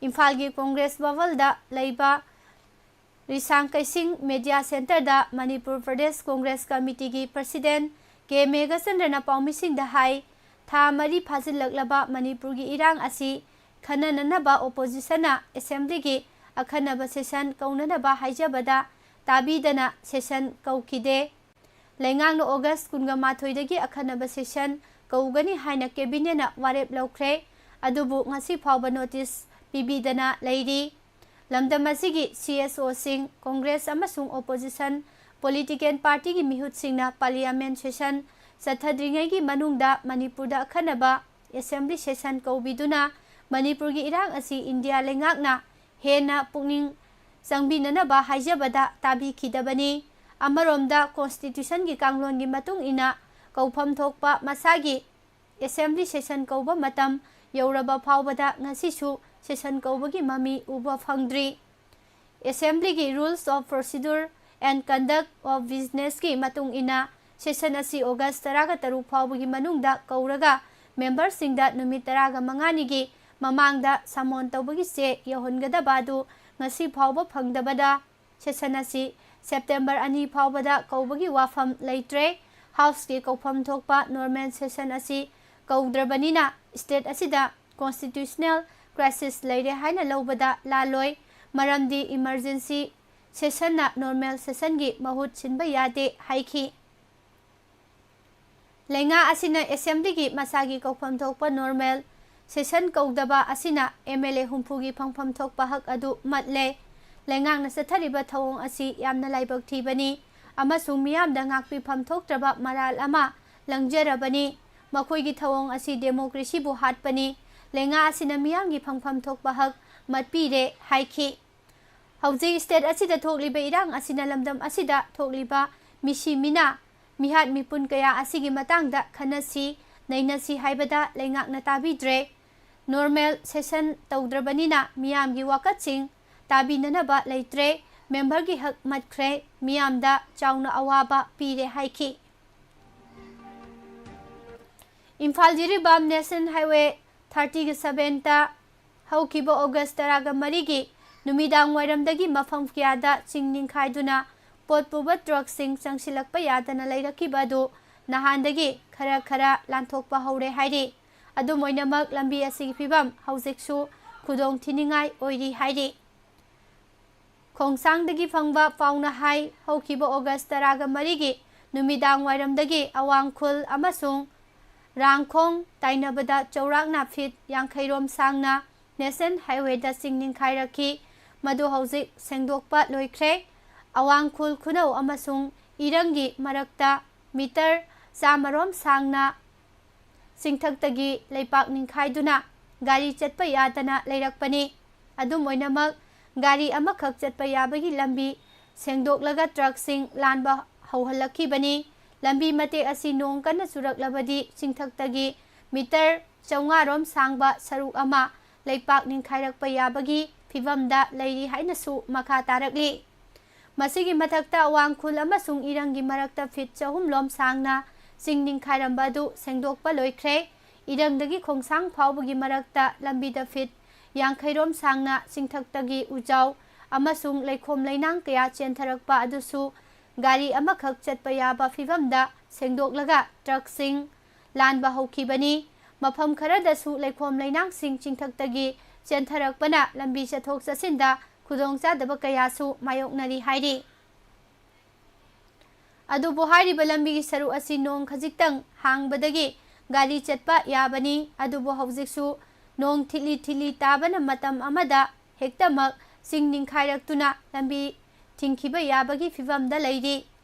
ꯏꯝꯐꯥꯜꯒꯤ Congress ꯚꯕꯜꯗ ꯂꯩꯕ ꯔꯤꯁꯥꯡ ꯀꯩꯁꯤꯡ Media Centreꯗ Manipur Pradesh Congress Committeeꯒꯤ President ꯀꯦ ꯃꯦꯘꯆꯟꯗ꯭ꯔꯅ ꯄꯥꯎꯃꯤꯁꯤꯡꯗ ꯍꯥꯏ, ꯊꯥ ꯃꯔꯤ ꯐꯥꯖꯤꯜꯂꯛꯂꯕ ꯃꯅꯤꯄꯨꯔꯒꯤ ꯏꯔꯥꯡ ꯑꯁꯤ ꯈꯟꯅꯅꯅꯕ oppositionꯅ assemblyꯒꯤ ꯑꯈꯟꯅꯕ session ꯀꯧꯅꯅꯕ ꯍꯥꯏꯖꯕꯗ ꯇꯥꯕꯤꯗꯅ session ꯀꯧꯈꯤꯗꯦ꯫ ꯂꯩꯉꯥꯛꯅ August ꯀꯨꯟꯒ ꯃꯥꯊꯣꯏꯗꯒꯤ ꯑꯈꯟꯅꯕ session ꯀꯧꯒꯅꯤ ꯍꯥꯏꯅ cabinetꯅ ꯋꯥꯔꯦꯞ ꯂꯧꯈ꯭ꯔꯦ꯫ ꯑꯗꯨꯕꯨ ꯉꯁꯤ ꯐꯥꯎꯕ notice ꯄꯤꯕꯤꯗꯅ ꯂꯩꯔꯤ꯫ ꯂꯝꯗꯝ ꯑꯁꯤꯒꯤ CSOꯁꯤꯡ, Congress ꯑꯃꯁꯨꯡ opposition political partyꯒꯤ ꯃꯤꯍꯨꯠꯁꯤꯡꯅ parliament session ꯆꯠꯊꯗ꯭ꯔꯤꯉꯩꯒꯤ ꯃꯅꯨꯡꯗ ꯃꯅꯤꯄꯨꯔꯗ ꯑꯈꯟꯅꯕ assembly session ꯀꯧꯕꯤꯗꯨꯅ ꯃꯅꯤꯄꯨꯔꯒꯤ ꯏꯔꯥꯡ ꯑꯁꯤ ꯏꯟꯗꯤꯌꯥ ꯂꯩꯉꯥꯛꯅ ꯍꯦꯟꯅ ꯄꯨꯛꯅꯤꯡ ꯆꯪꯕꯤꯅꯅꯕ ꯍꯥꯏꯖꯕꯗ ꯇꯥꯕꯤꯈꯤꯗꯕꯅꯤ꯫ ꯑꯃꯔꯣꯝꯗ constitutionꯒꯤ ꯀꯥꯡꯂꯣꯟꯒꯤ ꯃꯇꯨꯡ ꯏꯟꯅ ꯀꯧꯐꯝ ꯊꯣꯛꯄ ꯃꯁꯥꯒꯤ assembly session ꯀꯧꯕ ꯃꯇꯝ ꯌꯧꯔꯕ ꯐꯥꯎꯕꯗ ꯉꯁꯤꯁꯨ session ꯀꯧꯕꯒꯤ ꯃꯃꯤ ꯎꯕ ꯐꯪꯗ꯭ꯔꯤ꯫ Assemblyꯒꯤ Rules of Procedure and Conduct of Businessꯀꯤ ꯃꯇꯨꯡ ꯏꯟꯅ session ꯑꯁꯤ August ꯇꯔꯥꯒ ꯇꯔꯨꯛ ꯐꯥꯎꯕꯒꯤ ꯃꯅꯨꯡꯗ ꯀꯧꯔꯒ ꯃꯦꯝꯕꯔꯁꯤꯡꯗ ꯅꯨꯃꯤꯠ ꯇꯔꯥꯒ ꯃꯉꯥꯅꯤꯒꯤ ꯃꯃꯥꯡꯗ ꯁꯃꯣꯟ ꯇꯧꯕꯒꯤ ꯆꯦ ꯌꯧꯍꯟꯒꯗꯕ ꯑꯗꯨ ꯉꯁꯤ ꯐꯥꯎꯕ ꯐꯪꯗꯕꯗ ꯁꯦꯁꯟ ꯑꯁꯤ ꯁꯦꯞꯇꯦꯝꯕꯔ ꯑꯅꯤ ꯐꯥꯎꯕꯗ ꯀꯧꯕꯒꯤ ꯋꯥꯐꯝ ꯂꯩꯇ꯭ꯔꯦ꯫ ꯍꯥꯎꯁꯀꯤ ꯀꯧꯐꯝ ꯊꯣꯛꯄ ꯅꯣꯔꯃꯦꯜ ꯁꯦꯁꯟ ꯑꯁꯤ ꯀꯧꯗ꯭ꯔꯕꯅꯤꯅ ꯁ꯭ꯇꯦꯠ ꯑꯁꯤꯗ ꯀꯣꯟꯁꯇꯤꯇ꯭ꯌꯨꯁꯅꯦꯜ ꯀ꯭ꯔꯥꯏꯁꯤꯁ ꯂꯩꯔꯦ ꯍꯥꯏꯅ ꯂꯧꯕꯗ ꯂꯥꯜꯂꯣꯏ, ꯃꯔꯝꯗꯤ ꯏꯃꯔꯖꯦꯟꯁꯤ ꯁꯦꯁꯟꯅ ꯅꯣꯔꯃꯦꯜ ꯁꯦꯁꯟꯒꯤ ꯃꯍꯨꯠ ꯁꯤꯟꯕ ꯌꯥꯗꯦ ꯍꯥꯏꯈꯤ꯫ ꯂꯩꯉꯥꯛ ꯑꯁꯤꯅ ꯑꯦꯁꯦꯝꯕ꯭ꯂꯤꯒꯤ ꯃꯁꯥꯒꯤ ꯀꯧꯐꯝ ꯊꯣꯛꯄ ꯅꯣꯔꯃꯦꯜ ꯁꯦꯁꯟ ꯀꯧꯗꯕ ꯑꯁꯤꯅ ꯑꯦꯝ ꯑꯦꯜ ꯑꯦ ꯍꯨꯝꯐꯨꯒꯤ ꯐꯪꯐꯝ ꯊꯣꯛꯄ ꯍꯛ ꯑꯗꯨ ꯃꯠꯂꯦ꯫ ꯂꯩꯉꯥꯛꯅ ꯆꯠꯊꯔꯤꯕ ꯊꯧꯑꯣꯡ ꯑꯁꯤ ꯌꯥꯝꯅ ꯂꯥꯏꯕꯛ ꯊꯤꯕꯅꯤ ꯑꯃꯁꯨꯡ ꯃꯤꯌꯥꯝꯗ ꯉꯥꯛꯄꯤꯐꯝ ꯊꯣꯛꯇ꯭ꯔꯕ ꯃꯔꯥꯜ ꯑꯃ ꯂꯪꯖꯔꯕꯅꯤ꯫ ꯃꯈꯣꯏꯒꯤ ꯊꯧꯑꯣꯡ ꯑꯁꯤ ꯗꯦꯃꯣꯀ꯭ꯔꯦꯁꯤꯕꯨ ꯍꯥꯠꯄꯅꯤ꯫ ꯂꯩꯉꯥꯛ ꯑꯁꯤꯅ ꯃꯤꯌꯥꯝꯒꯤ ꯐꯪꯐꯝ ꯊꯣꯛꯄ ꯍꯛ ꯃꯠꯄꯤꯔꯦ ꯍꯥꯏꯈꯤ꯫ ꯍꯧꯖꯤꯛ ꯁ꯭ꯇꯦꯠ ꯑꯁꯤꯗ ꯊꯣꯛꯂꯤꯕ ꯏꯔꯥꯡ ꯑꯁꯤꯅ ꯂꯝꯗꯝ ꯑꯁꯤꯗ ꯊꯣꯛꯂꯤꯕ ꯃꯤꯁꯤ ꯃꯤꯅꯥ, ꯃꯤꯍꯥꯠ ꯃꯤꯄꯨꯟ ꯀꯌꯥ ꯑꯁꯤꯒꯤ ꯃꯇꯥꯡꯗ ꯈꯟꯅꯁꯤ, ꯅꯩꯅꯁꯤ ꯍꯥꯏꯕꯗ ꯂꯩꯉꯥꯛꯅ ꯇꯥꯕꯤꯗ꯭ꯔꯦ꯫ ꯅꯣꯔꯃꯦꯜ ꯁꯦꯁꯟ ꯇꯧꯗ꯭ꯔꯕꯅꯤꯅ ꯃꯤꯌꯥꯝꯒꯤ ꯋꯥꯀꯠꯁꯤꯡ ꯇꯥꯕꯤꯅꯅꯕ ꯂꯩꯇ꯭ꯔꯦ꯫ ꯃꯦꯝꯕꯔꯒꯤ ꯍꯛ ꯃꯠꯈ꯭ꯔꯦ꯫ ꯃꯤꯌꯥꯝꯗ ꯆꯥꯎꯅ ꯑꯋꯥꯕ ꯄꯤꯔꯦ ꯍꯥꯏꯈꯤ꯫ ꯏꯝꯐꯥꯜ ꯖꯤꯔꯤꯕꯥꯝ ꯅꯦꯁꯅꯦꯜ ꯍꯥꯏꯋꯦ ꯊꯥꯔꯇꯤꯒ ꯁꯕꯦꯟꯇ ꯍꯧꯈꯤꯕ ꯑꯣꯒꯁ ꯇꯔꯥꯒ ꯃꯔꯤꯒꯤ ꯅꯨꯃꯤꯗꯥꯡ ꯋꯥꯏꯔꯝꯗꯒꯤ ꯃꯐꯝ ꯀꯌꯥꯗ ꯆꯤꯡ ꯅꯤꯡꯈꯥꯏꯗꯨꯅ ꯄꯣꯠ ꯄꯨꯕ ꯇ꯭ꯔꯛꯁꯤꯡ ꯆꯪꯁꯤꯜꯂꯛꯄ ꯌꯥꯗꯅ ꯂꯩꯔꯛꯈꯤꯕ ꯑꯗꯨ ꯅꯍꯥꯟꯗꯒꯤ ꯈꯔ ꯈꯔ ꯂꯥꯟꯊꯣꯛꯄ ꯍꯧꯔꯦ ꯍꯥꯏꯔꯤ꯫ ꯑꯗꯨꯝ ꯑꯣꯏꯅꯃꯛ, ꯂꯝꯕꯤ ꯑꯁꯤꯒꯤ ꯐꯤꯕꯝ ꯍꯧꯖꯤꯛꯁꯨ ꯈꯨꯗꯣꯡ ꯊꯤꯅꯤꯡꯉꯥꯏ ꯑꯣꯏꯔꯤ ꯍꯥꯏꯔꯤ꯫ ꯈꯣꯡꯁꯥꯡꯗꯒꯤ ꯐꯪꯕ ꯄꯥꯎꯅ ꯍꯥꯏ, ꯍꯧꯈꯤꯕ ꯑꯣꯒꯁ ꯇꯔꯥꯒ ꯃꯔꯤꯒꯤ ꯅꯨꯃꯤꯗꯥꯡ ꯋꯥꯏꯔꯝꯗꯒꯤ ꯑꯋꯥꯡ ꯈꯨꯜ ꯑꯃꯁꯨꯡ ꯔꯥꯡꯈꯣꯡ ꯇꯥꯏꯅꯕꯗ ꯆꯥꯎꯔꯥꯛꯅ ꯐꯤꯠ ꯌꯥꯡꯈꯩ ꯔꯣꯝ ꯁꯥꯡꯅ ꯅꯦꯁꯅꯦꯜ ꯍꯥꯏꯋꯦꯗ ꯆꯤꯡ ꯅꯤꯡꯈꯥꯏꯔꯛꯈꯤ꯫ ꯃꯗꯨ ꯍꯧꯖꯤꯛ ꯁꯦꯡꯗꯣꯛꯄ ꯂꯣꯏꯈ꯭ꯔꯦ꯫ ꯑꯋꯥꯡ ꯈꯨꯜ ꯈꯨꯅꯧ ꯑꯃꯁꯨꯡ ꯏꯔꯪꯒꯤ ꯃꯔꯛꯇ ꯃꯤꯇꯔ ꯆꯥꯝꯃ ꯔꯣꯝ ꯁꯥꯡꯅ ꯆꯤꯡꯊꯛꯇꯒꯤ ꯂꯩꯄꯥꯛ ꯅꯤꯡꯈꯥꯏꯗꯨꯅ ꯒꯥꯔꯤ ꯆꯠꯄ ꯌꯥꯗꯅ ꯂꯩꯔꯛꯄꯅꯤ꯫ ꯑꯗꯨꯝ ꯑꯣꯏꯅꯃꯛ, ꯒꯥꯔꯤ ꯑꯃꯈꯛ ꯆꯠꯄ ꯌꯥꯕꯒꯤ ꯂꯝꯕꯤ ꯁꯦꯡꯗꯣꯛꯂꯒ ꯇ꯭ꯔꯛꯁꯤꯡ ꯂꯥꯟꯕ ꯍꯧꯍꯜꯂꯛꯈꯤꯕꯅꯤ꯫ ꯂꯝꯕꯤ ꯃꯇꯦꯛ ꯑꯁꯤ ꯅꯣꯡ ꯀꯟꯅ ꯆꯨꯔꯛꯂꯕꯗꯤ ꯆꯤꯡꯊꯛꯇꯒꯤ ꯃꯤꯇꯔ ꯆꯥꯝꯃꯉꯥ ꯔꯣꯝ ꯁꯥꯡꯕ ꯁꯔꯨꯛ ꯑꯃ ꯂꯩꯄꯥꯛ ꯅꯤꯡꯈꯥꯏꯔꯛꯄ ꯌꯥꯕꯒꯤ ꯐꯤꯚꯝꯗ ꯂꯩꯔꯤ ꯍꯥꯏꯅꯁꯨ ꯃꯈꯥ ꯇꯥꯔꯛꯂꯤ꯫ ꯃꯁꯤꯒꯤ ꯃꯊꯛꯇ ꯑꯋꯥꯡ ꯈꯨꯜ ꯑꯃꯁꯨꯡ ꯏꯔꯪꯒꯤ ꯃꯔꯛꯇ ꯐꯤꯠ ꯆꯍꯨꯝ ꯂꯣꯝ ꯁꯥꯡꯅ ꯆꯤꯡ ꯅꯤꯡꯈꯥꯏꯔꯝꯕ ꯑꯗꯨ ꯁꯦꯡꯗꯣꯛꯄ ꯂꯣꯏꯈ꯭ꯔꯦ꯫ ꯏꯔꯪꯗꯒꯤ ꯈꯣꯡꯁꯥꯡ ꯐꯥꯎꯕꯒꯤ ꯃꯔꯛꯇ ꯂꯝꯕꯤꯗ ꯐꯤꯠ ꯌꯥꯡꯈꯩ ꯔꯣꯝ ꯁꯥꯡꯅ ꯆꯤꯡꯊꯛꯇꯒꯤ ꯎꯖꯥꯎ ꯑꯃꯁꯨꯡ ꯂꯩꯈꯣꯝ ꯂꯩꯅꯥꯡ ꯀꯌꯥ ꯆꯦꯟꯊꯔꯛꯄ ꯑꯗꯨꯁꯨ ꯒꯥꯔꯤ ꯑꯃꯈꯛ ꯆꯠꯄ ꯌꯥꯕ ꯐꯤꯚꯝꯗ ꯁꯦꯡꯗꯣꯛꯂꯒ ꯇ꯭ꯔꯛꯁꯤꯡ ꯂꯥꯟꯕ ꯍꯧꯈꯤꯕꯅꯤ꯫ ꯃꯐꯝ ꯈꯔꯗꯁꯨ ꯂꯩꯈꯣꯝ ꯂꯩꯅꯥꯡꯁꯤꯡ ꯆꯤꯡꯊꯛꯇꯒꯤ ꯆꯦꯟꯊꯔꯛꯄꯅ ꯂꯝꯕꯤ ꯆꯠꯊꯣꯛ ꯆꯠꯁꯤꯟꯗ ꯈꯨꯗꯣꯡꯆꯥꯗꯕ ꯀꯌꯥꯁꯨ ꯃꯥꯌꯣꯛꯅꯔꯤ ꯍꯥꯏꯔꯤ꯫ ꯑꯗꯨꯕꯨ ꯍꯥꯏꯔꯤꯕ ꯂꯝꯕꯤꯒꯤ ꯁꯔꯨꯛ ꯑꯁꯤ ꯅꯣꯡ ꯈꯖꯤꯛꯇꯪ ꯍꯥꯡꯕꯗꯒꯤ ꯒꯥꯔꯤ ꯆꯠꯄ ꯌꯥꯕꯅꯤ꯫ ꯑꯗꯨꯕꯨ ꯍꯧꯖꯤꯛꯁꯨ ꯅꯣꯡ ꯊꯤꯠꯂꯤ ꯊꯤꯠꯂꯤ ꯇꯥꯕꯅ ꯃꯇꯝ ꯑꯃꯗ ꯍꯦꯛꯇꯃꯛ ꯆꯤꯡ ꯅꯤꯡꯈꯥꯏꯔꯛꯇꯨꯅ ꯂꯝꯕꯤ ꯊꯤꯡꯈꯤꯕ ꯌꯥꯕꯒꯤ ꯐꯤꯚꯝꯗ ꯂꯩꯔꯤ꯫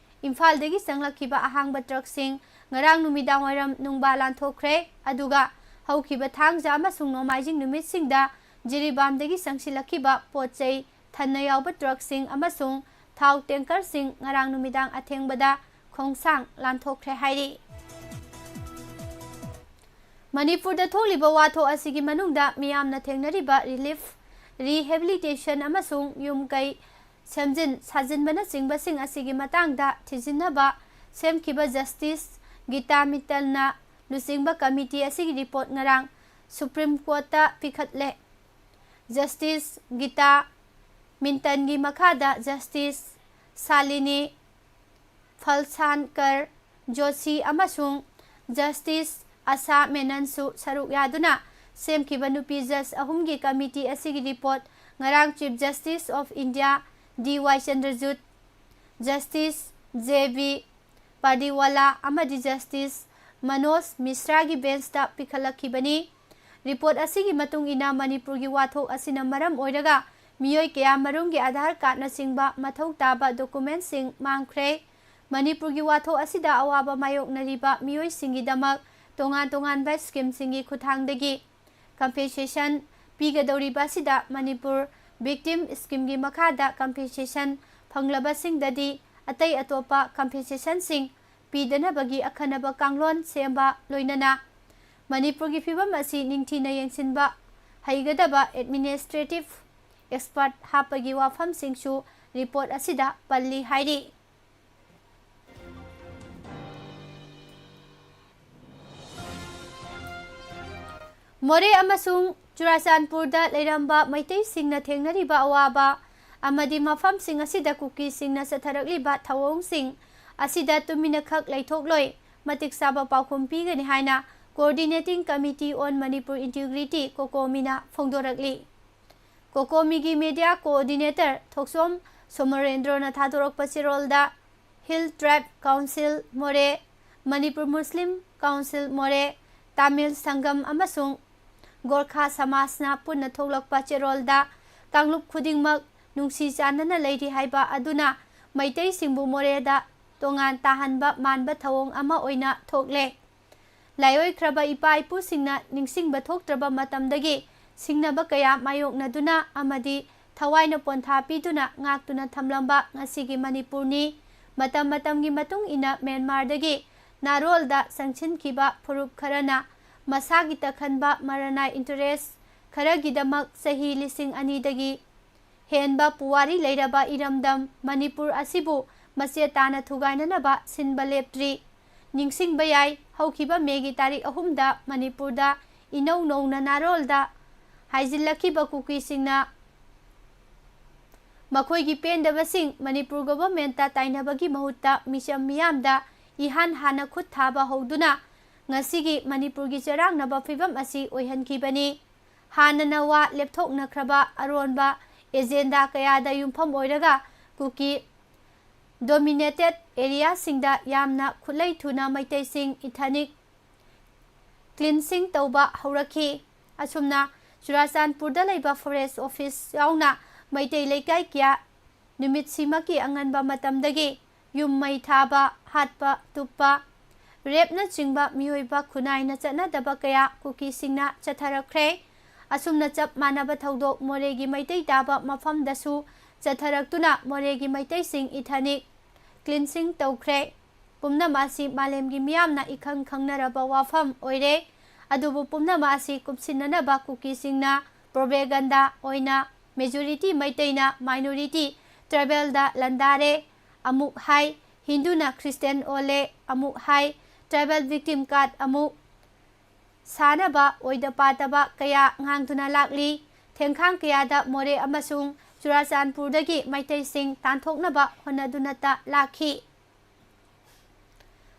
ꯏꯝꯐꯥꯜꯗꯒꯤ ꯆꯪꯂꯛꯈꯤꯕ ꯑꯍꯥꯡꯕ ꯇ꯭ꯔꯛꯁꯤꯡ ꯉꯔꯥꯡ ꯅꯨꯃꯤꯗꯥꯡꯋꯥꯏꯔꯝ ꯅꯨꯡꯕꯥ ꯂꯥꯟꯊꯣꯛꯈ꯭ꯔꯦ꯫ ꯑꯗꯨꯒ ꯍꯧꯈꯤꯕ ꯊꯥꯡꯖ ꯑꯃꯁꯨꯡ ꯅꯣꯡꯃꯥꯏꯖꯤꯡ ꯅꯨꯃꯤꯠꯁꯤꯡꯗ ꯖꯤꯔꯤꯕꯥꯝꯗꯒꯤ ꯆꯪꯁꯤꯜꯂꯛꯈꯤꯕ ꯄꯣꯠ ꯆꯩ ꯊꯟꯅ ꯌꯥꯎꯕ ꯇ꯭ꯔꯛꯁꯤꯡ ꯑꯃꯁꯨꯡ ꯊꯥꯎ ꯇꯦꯡꯀꯔꯁꯤꯡ ꯉꯔꯥꯡ ꯅꯨꯃꯤꯗꯥꯡ ꯑꯊꯦꯡꯕꯗ ꯈꯣꯡꯁꯥꯡ ꯂꯥꯟꯊꯣꯛꯈ꯭ꯔꯦ ꯍꯥꯏꯔꯤ꯫ ꯃꯅꯤꯄꯨꯔꯗ ꯊꯣꯛꯂꯤꯕ ꯋꯥꯊꯣꯛ ꯑꯁꯤꯒꯤ ꯃꯅꯨꯡꯗ ꯃꯤꯌꯥꯝꯅ ꯊꯦꯡꯅꯔꯤꯕ ꯔꯤꯂꯤꯐ, ꯔꯤꯍꯦꯕꯤꯂꯤꯇꯦꯁꯟ ꯑꯃꯁꯨꯡ ꯌꯨꯝ ꯀꯩ ꯁꯦꯝꯖꯤꯟ ꯁꯥꯖꯤꯟꯕꯅꯆꯤꯡꯕꯁꯤꯡ ꯑꯁꯤꯒꯤ ꯃꯇꯥꯡꯗ ꯊꯤꯖꯤꯟꯅꯕ ꯁꯦꯝꯈꯤꯕ ꯖꯁꯇꯤꯁ ꯒꯤꯇꯥ ꯃꯤꯇꯜꯅ ꯂꯨꯆꯤꯡꯕ ꯀꯃꯤꯇꯤ ꯑꯁꯤꯒꯤ ꯔꯤꯄꯣꯔꯠ ꯉꯔꯥꯡ ꯁꯨꯄ꯭ꯔꯤꯝ ꯀꯣꯔꯠꯇ ꯄꯤꯈꯠꯂꯦ꯫ ꯖꯁꯇꯤꯁ ꯒꯤꯇꯥ ꯃꯤꯟꯇꯟꯒꯤ ꯃꯈꯥꯗ ꯖꯁꯇꯤꯁ ꯁꯥꯂꯤꯅꯤ ꯐꯜꯁꯥꯟꯀꯔ ꯖꯣꯁꯤ ꯑꯃꯁꯨꯡ ꯖꯁꯇꯤꯁ ꯑꯁꯥ ꯃꯦꯅꯟꯁꯨ ꯁꯔꯨꯛ ꯌꯥꯗꯨꯅ ꯁꯦꯝꯈꯤꯕ ꯅꯨꯄꯤ ꯖꯁ ꯑꯍꯨꯝꯒꯤ ꯀꯃꯤꯇꯤ ꯑꯁꯤꯒꯤ ꯔꯤꯄꯣꯔꯠ ꯉꯔꯥꯡ chief justice of India D Y Chandrachud, justice J B Pardiwala ꯑꯃꯗꯤ ꯖꯁꯇꯤꯁ ꯃꯅꯣꯖ ꯃꯤꯁ꯭ꯔꯥꯒꯤ ꯕꯦꯟꯁꯇ ꯄꯤꯈꯠꯂꯛꯈꯤꯕꯅꯤ꯫ ꯔꯤꯄꯣꯔꯠ ꯑꯁꯤꯒꯤ ꯃꯇꯨꯡ ꯏꯟꯅ ꯃꯅꯤꯄꯨꯔꯒꯤ ꯋꯥꯊꯣꯛ ꯑꯁꯤꯅ ꯃꯔꯝ ꯑꯣꯏꯔꯒ ꯃꯤꯑꯣꯏ ꯀꯌꯥ ꯃꯔꯨꯝꯒꯤ ꯑꯥꯙꯥꯔ ꯀꯥꯔꯗꯅꯆꯤꯡꯕ ꯃꯊꯧ ꯇꯥꯕ ꯗꯣꯀꯨꯃꯦꯟꯠꯁꯤꯡ ꯃꯥꯡꯈ꯭ꯔꯦ꯫ ꯃꯅꯤꯄꯨꯔꯒꯤ ꯋꯥꯊꯣꯛ ꯑꯁꯤꯗ ꯑꯋꯥꯕ ꯃꯥꯌꯣꯛꯅꯔꯤꯕ ꯃꯤꯑꯣꯏꯁꯤꯡꯒꯤꯗꯃꯛ ꯇꯣꯉꯥꯟ ꯇꯣꯉꯥꯟꯕ ꯁ꯭ꯀꯤꯝꯁꯤꯡꯒꯤ ꯈꯨꯠꯊꯥꯡꯗꯒꯤ ꯀꯝꯄꯦꯟꯁꯦꯁꯟ ꯄꯤꯒꯗꯧꯔꯤꯕ ꯑꯁꯤꯗ ꯃꯅꯤꯄꯨꯔ ꯚꯤꯛꯇꯤꯝ ꯁ꯭ꯀꯤꯝꯒꯤ ꯃꯈꯥꯗ ꯀꯝꯄꯦꯟꯁꯦꯁꯟ ꯐꯪꯂꯕꯁꯤꯡꯗꯗꯤ ꯑꯇꯩ ꯑꯇꯣꯞꯄ ꯀꯝꯄꯦꯟꯁꯦꯁꯟꯁꯤꯡ ꯄꯤꯗꯅꯕꯒꯤ ꯑꯈꯟꯅꯕ ꯀꯥꯡꯂꯣꯟ ꯁꯦꯝꯕ, ꯂꯣꯏꯅꯅ ꯃꯅꯤꯄꯨꯔꯒꯤ ꯐꯤꯚꯝ ꯑꯁꯤ ꯅꯤꯡꯊꯤꯅ ꯌꯦꯡꯁꯤꯟꯕ ꯍꯩꯒꯗꯕ ꯑꯦꯗꯃꯤꯅꯤꯁꯇ꯭ꯔꯦꯇꯤꯚ ꯑꯦꯛꯁꯄꯔꯠ ꯍꯥꯞꯄꯒꯤ ꯋꯥꯐꯝꯁꯤꯡꯁꯨ ꯔꯤꯄꯣꯔꯠ ꯑꯁꯤꯗ ꯄꯜꯂꯤ ꯍꯥꯏꯔꯤ꯫ ꯃꯣꯔꯦ ꯑꯃꯁꯨꯡ ꯆꯨꯔꯥꯆꯥꯟꯄꯨꯔꯗ ꯂꯩꯔꯝꯕ ꯃꯩꯇꯩꯁꯤꯡꯅ ꯊꯦꯡꯅꯔꯤꯕ ꯑꯋꯥꯕ ꯑꯃꯗꯤ ꯃꯐꯝꯁꯤꯡ ꯑꯁꯤꯗ ꯀꯨꯀꯤꯁꯤꯡꯅ ꯆꯠꯊꯔꯛꯂꯤꯕ ꯊꯧꯑꯣꯡꯁꯤꯡ ꯑꯁꯤꯗ ꯇꯨꯃꯤꯟꯅꯈꯛ ꯂꯩꯊꯣꯛꯂꯣꯏ, ꯃꯇꯤꯛ ꯆꯥꯕ ꯄꯥꯎꯈꯨꯝ ꯄꯤꯒꯅꯤ ꯍꯥꯏꯅ Coordinating Committee on Manipur Integrity, ꯀꯣꯀꯣꯃꯤꯅ ꯐꯣꯡꯗꯣꯔꯛꯂꯤ꯫ ꯀꯣꯀꯣꯃꯤꯒꯤ media coordinator Thokchom ꯁꯣꯃꯣꯔꯦꯟꯗ꯭ꯔꯣꯅ ꯊꯥꯗꯣꯔꯛꯄ ꯆꯦꯔꯣꯜꯗ, Hill Tribe Council ꯃꯣꯔꯦ, ꯃꯅꯤꯄꯨꯔ ꯃꯨꯁꯂꯤꯝ ꯀꯥꯎꯟꯁꯤꯜ ꯃꯣꯔꯦ, ꯇꯥꯃꯤꯜ ꯁꯪꯒꯝ ꯑꯃꯁꯨꯡ ꯒꯣꯔꯈꯥ ꯁꯃꯥꯖꯅ ꯄꯨꯟꯅ ꯊꯣꯛꯂꯛꯄ ꯆꯦꯔꯣꯜꯗ, ꯀꯥꯡꯂꯨꯞ ꯈꯨꯗꯤꯡꯃꯛ ꯅꯨꯡꯁꯤ ꯆꯥꯟꯅꯅ ꯂꯩꯔꯤ ꯍꯥꯏꯕ ꯑꯗꯨꯅ ꯃꯩꯇꯩꯁꯤꯡꯕꯨ ꯃꯣꯔꯦꯗ ꯇꯣꯉꯥꯟ ꯇꯥꯍꯟꯕ ꯃꯥꯟꯕ ꯊꯧꯑꯣꯡ ꯑꯃ ꯑꯣꯏꯅ ꯊꯣꯛꯂꯦ꯫ ꯂꯥꯏꯑꯣꯏꯈ꯭ꯔꯕ ꯏꯄꯥ ꯏꯄꯨꯁꯤꯡꯅ ꯅꯤꯡꯁꯤꯡꯕ ꯊꯣꯛꯇ꯭ꯔꯕ ꯃꯇꯝꯗꯒꯤ ꯁꯤꯡꯅꯕ ꯀꯌꯥ ꯃꯥꯌꯣꯛꯅꯗꯨꯅ ꯑꯃꯗꯤ ꯊꯋꯥꯏꯅ ꯄꯣꯟꯊꯥ ꯄꯤꯗꯨꯅ ꯉꯥꯛꯇꯨꯅ ꯊꯝꯂꯝꯕ ꯉꯁꯤꯒꯤ ꯃꯅꯤꯄꯨꯔꯅꯤ꯫ ꯃꯇꯝ ꯃꯇꯝꯒꯤ ꯃꯇꯨꯡ ꯏꯟꯅ ꯃ꯭ꯌꯥꯟꯃꯥꯔꯗꯒꯤ ꯅꯥꯔꯣꯜꯗ ꯆꯪꯁꯤꯟꯈꯤꯕ ꯐꯨꯔꯨꯞ ꯈꯔꯅ ꯃꯁꯥꯒꯤ ꯇꯛꯈꯟꯕ ꯃꯔꯅꯥꯏ interest ꯈꯔꯒꯤꯗꯃꯛ ꯆꯍꯤ ꯂꯤꯁꯤꯡ ꯑꯅꯤꯗꯒꯤ ꯍꯦꯟꯕ ꯄꯨꯋꯥꯔꯤ ꯂꯩꯔꯕ ꯏꯔꯝꯗꯝ ꯃꯅꯤꯄꯨꯔ ꯑꯁꯤꯕꯨ ꯃꯆꯦꯠ ꯇꯥꯅ ꯊꯨꯒꯥꯏꯅꯅꯕ ꯁꯤꯟꯕ ꯂꯦꯞꯇ꯭ꯔꯤ꯫ ꯅꯤꯡꯁꯤꯡꯕ ꯌꯥꯏ, ꯍꯧꯈꯤꯕ ꯃꯦꯒꯤ ꯇꯥꯔꯤꯛ ꯑꯍꯨꯝꯗ ꯃꯅꯤꯄꯨꯔꯗ ꯏꯅꯧ ꯅꯧꯅ ꯅꯥꯔꯣꯜꯗ ꯍꯥꯏꯖꯤꯜꯂꯛꯈꯤꯕ ꯀꯨꯀꯤꯁꯤꯡꯅ ꯃꯈꯣꯏꯒꯤ ꯄꯦꯟꯗꯕꯁꯤꯡ ꯃꯅꯤꯄꯨꯔ ꯒꯣꯚꯔꯟꯃꯦꯟꯠꯇ ꯇꯥꯏꯅꯕꯒꯤ ꯃꯍꯨꯠꯇ ꯃꯤꯆꯝ ꯃꯤꯌꯥꯝꯗ ꯏꯍꯥꯟ ꯍꯥꯟꯅ ꯈꯨꯠ ꯊꯥꯕ ꯍꯧꯗꯨꯅ ꯉꯁꯤꯒꯤ ꯃꯅꯤꯄꯨꯔꯒꯤ ꯆꯔꯥꯡꯅꯕ ꯐꯤꯕꯝ ꯑꯁꯤ ꯑꯣꯏꯍꯟꯈꯤꯕꯅꯤ꯫ ꯍꯥꯟꯅꯅ ꯋꯥ ꯂꯦꯞꯊꯣꯛꯅꯈ꯭ꯔꯕ ꯑꯔꯣꯟꯕ agenda ꯀꯌꯥꯗ ꯌꯨꯝꯐꯝ ꯑꯣꯏꯔꯒ ꯀꯨꯀꯤ dominated areaꯁꯤꯡꯗ ꯌꯥꯝꯅ ꯈꯨꯠꯂꯩ ꯊꯨꯅ ꯃꯩꯇꯩꯁꯤꯡ ethnic cleansing ꯇꯧꯕ ꯍꯧꯔꯛꯈꯤ꯫ ꯑꯁꯨꯝꯅ ꯆꯨꯔꯥꯆꯥꯟꯄꯨꯔꯗ ꯂꯩꯕ forest office ꯌꯥꯎꯅ ꯃꯩꯇꯩ ꯂꯩꯀꯥꯏ ꯀꯌꯥ ꯅꯨꯃꯤꯠꯁꯤꯃꯛꯀꯤ ꯑꯉꯟꯕ ꯃꯇꯝꯗꯒꯤ ꯌꯨꯝ ꯃꯩ ꯊꯥꯕ, ꯍꯥꯠꯄ, ꯇꯨꯞꯄ, rapeꯅꯆꯤꯡꯕ ꯃꯤꯑꯣꯏꯕ ꯈꯨꯟꯅꯥꯏꯅ ꯆꯠꯅꯗꯕ ꯀꯌꯥ ꯀꯨꯀꯤꯁꯤꯡꯅ ꯆꯠꯊꯔꯛꯈ꯭ꯔꯦ꯫ ꯑꯁꯨꯝꯅ ꯆꯞ ꯃꯥꯟꯅꯕ ꯊꯧꯗꯣꯛ ꯃꯣꯔꯦꯒꯤ ꯃꯩꯇꯩ ꯇꯥꯕ ꯃꯐꯝꯗꯁꯨ ꯆꯠꯊꯔꯛꯇꯨꯅ ꯃꯣꯔꯦꯒꯤ ꯃꯩꯇꯩꯁꯤꯡ ethnic cleansing ꯇꯧꯈ꯭ꯔꯦ꯫ ꯄꯨꯝꯅꯃꯛ ꯑꯁꯤ ꯃꯥꯂꯦꯝꯒꯤ ꯃꯤꯌꯥꯝꯅ ꯏꯈꯪ ꯈꯪꯅꯔꯕ ꯋꯥꯐꯝ ꯑꯣꯏꯔꯦ꯫ ꯑꯗꯨꯕꯨ ꯄꯨꯝꯅꯃꯛ ꯑꯁꯤ ꯀꯨꯞꯁꯤꯟꯅꯅꯕ ꯀꯨꯀꯤꯁꯤꯡꯅ propaganda ꯑꯣꯏꯅ majority ꯃꯩꯇꯩꯅ minority tribalꯗ ꯂꯥꯟꯗꯥꯔꯦ ꯑꯃꯨꯛ ꯍꯥꯏ, ꯍꯤꯟꯗꯨꯅ ꯈ꯭ꯔꯤꯁꯇꯤꯌꯥꯟ ꯑꯣꯜꯂꯦ ꯑꯃꯨꯛ ꯍꯥꯏ, tribal victim card ꯑꯃꯨꯛ ꯁꯥꯅꯕ ꯑꯣꯏꯗ ꯄꯥꯗꯕ ꯀꯌꯥ ꯉꯥꯡꯗꯨꯅ ꯂꯥꯛꯂꯤ꯫ ꯊꯦꯡꯈꯥꯡ ꯀꯌꯥꯗ ꯃꯣꯔꯦ ꯑꯃꯁꯨꯡ ꯆꯨꯔꯥꯆꯥꯟꯄꯨꯔꯗꯒꯤ ꯃꯩꯇꯩꯁꯤꯡ ꯇꯥꯟꯊꯣꯛꯅꯕ ꯍꯣꯠꯅꯗꯨꯅꯇ ꯂꯥꯛꯈꯤ꯫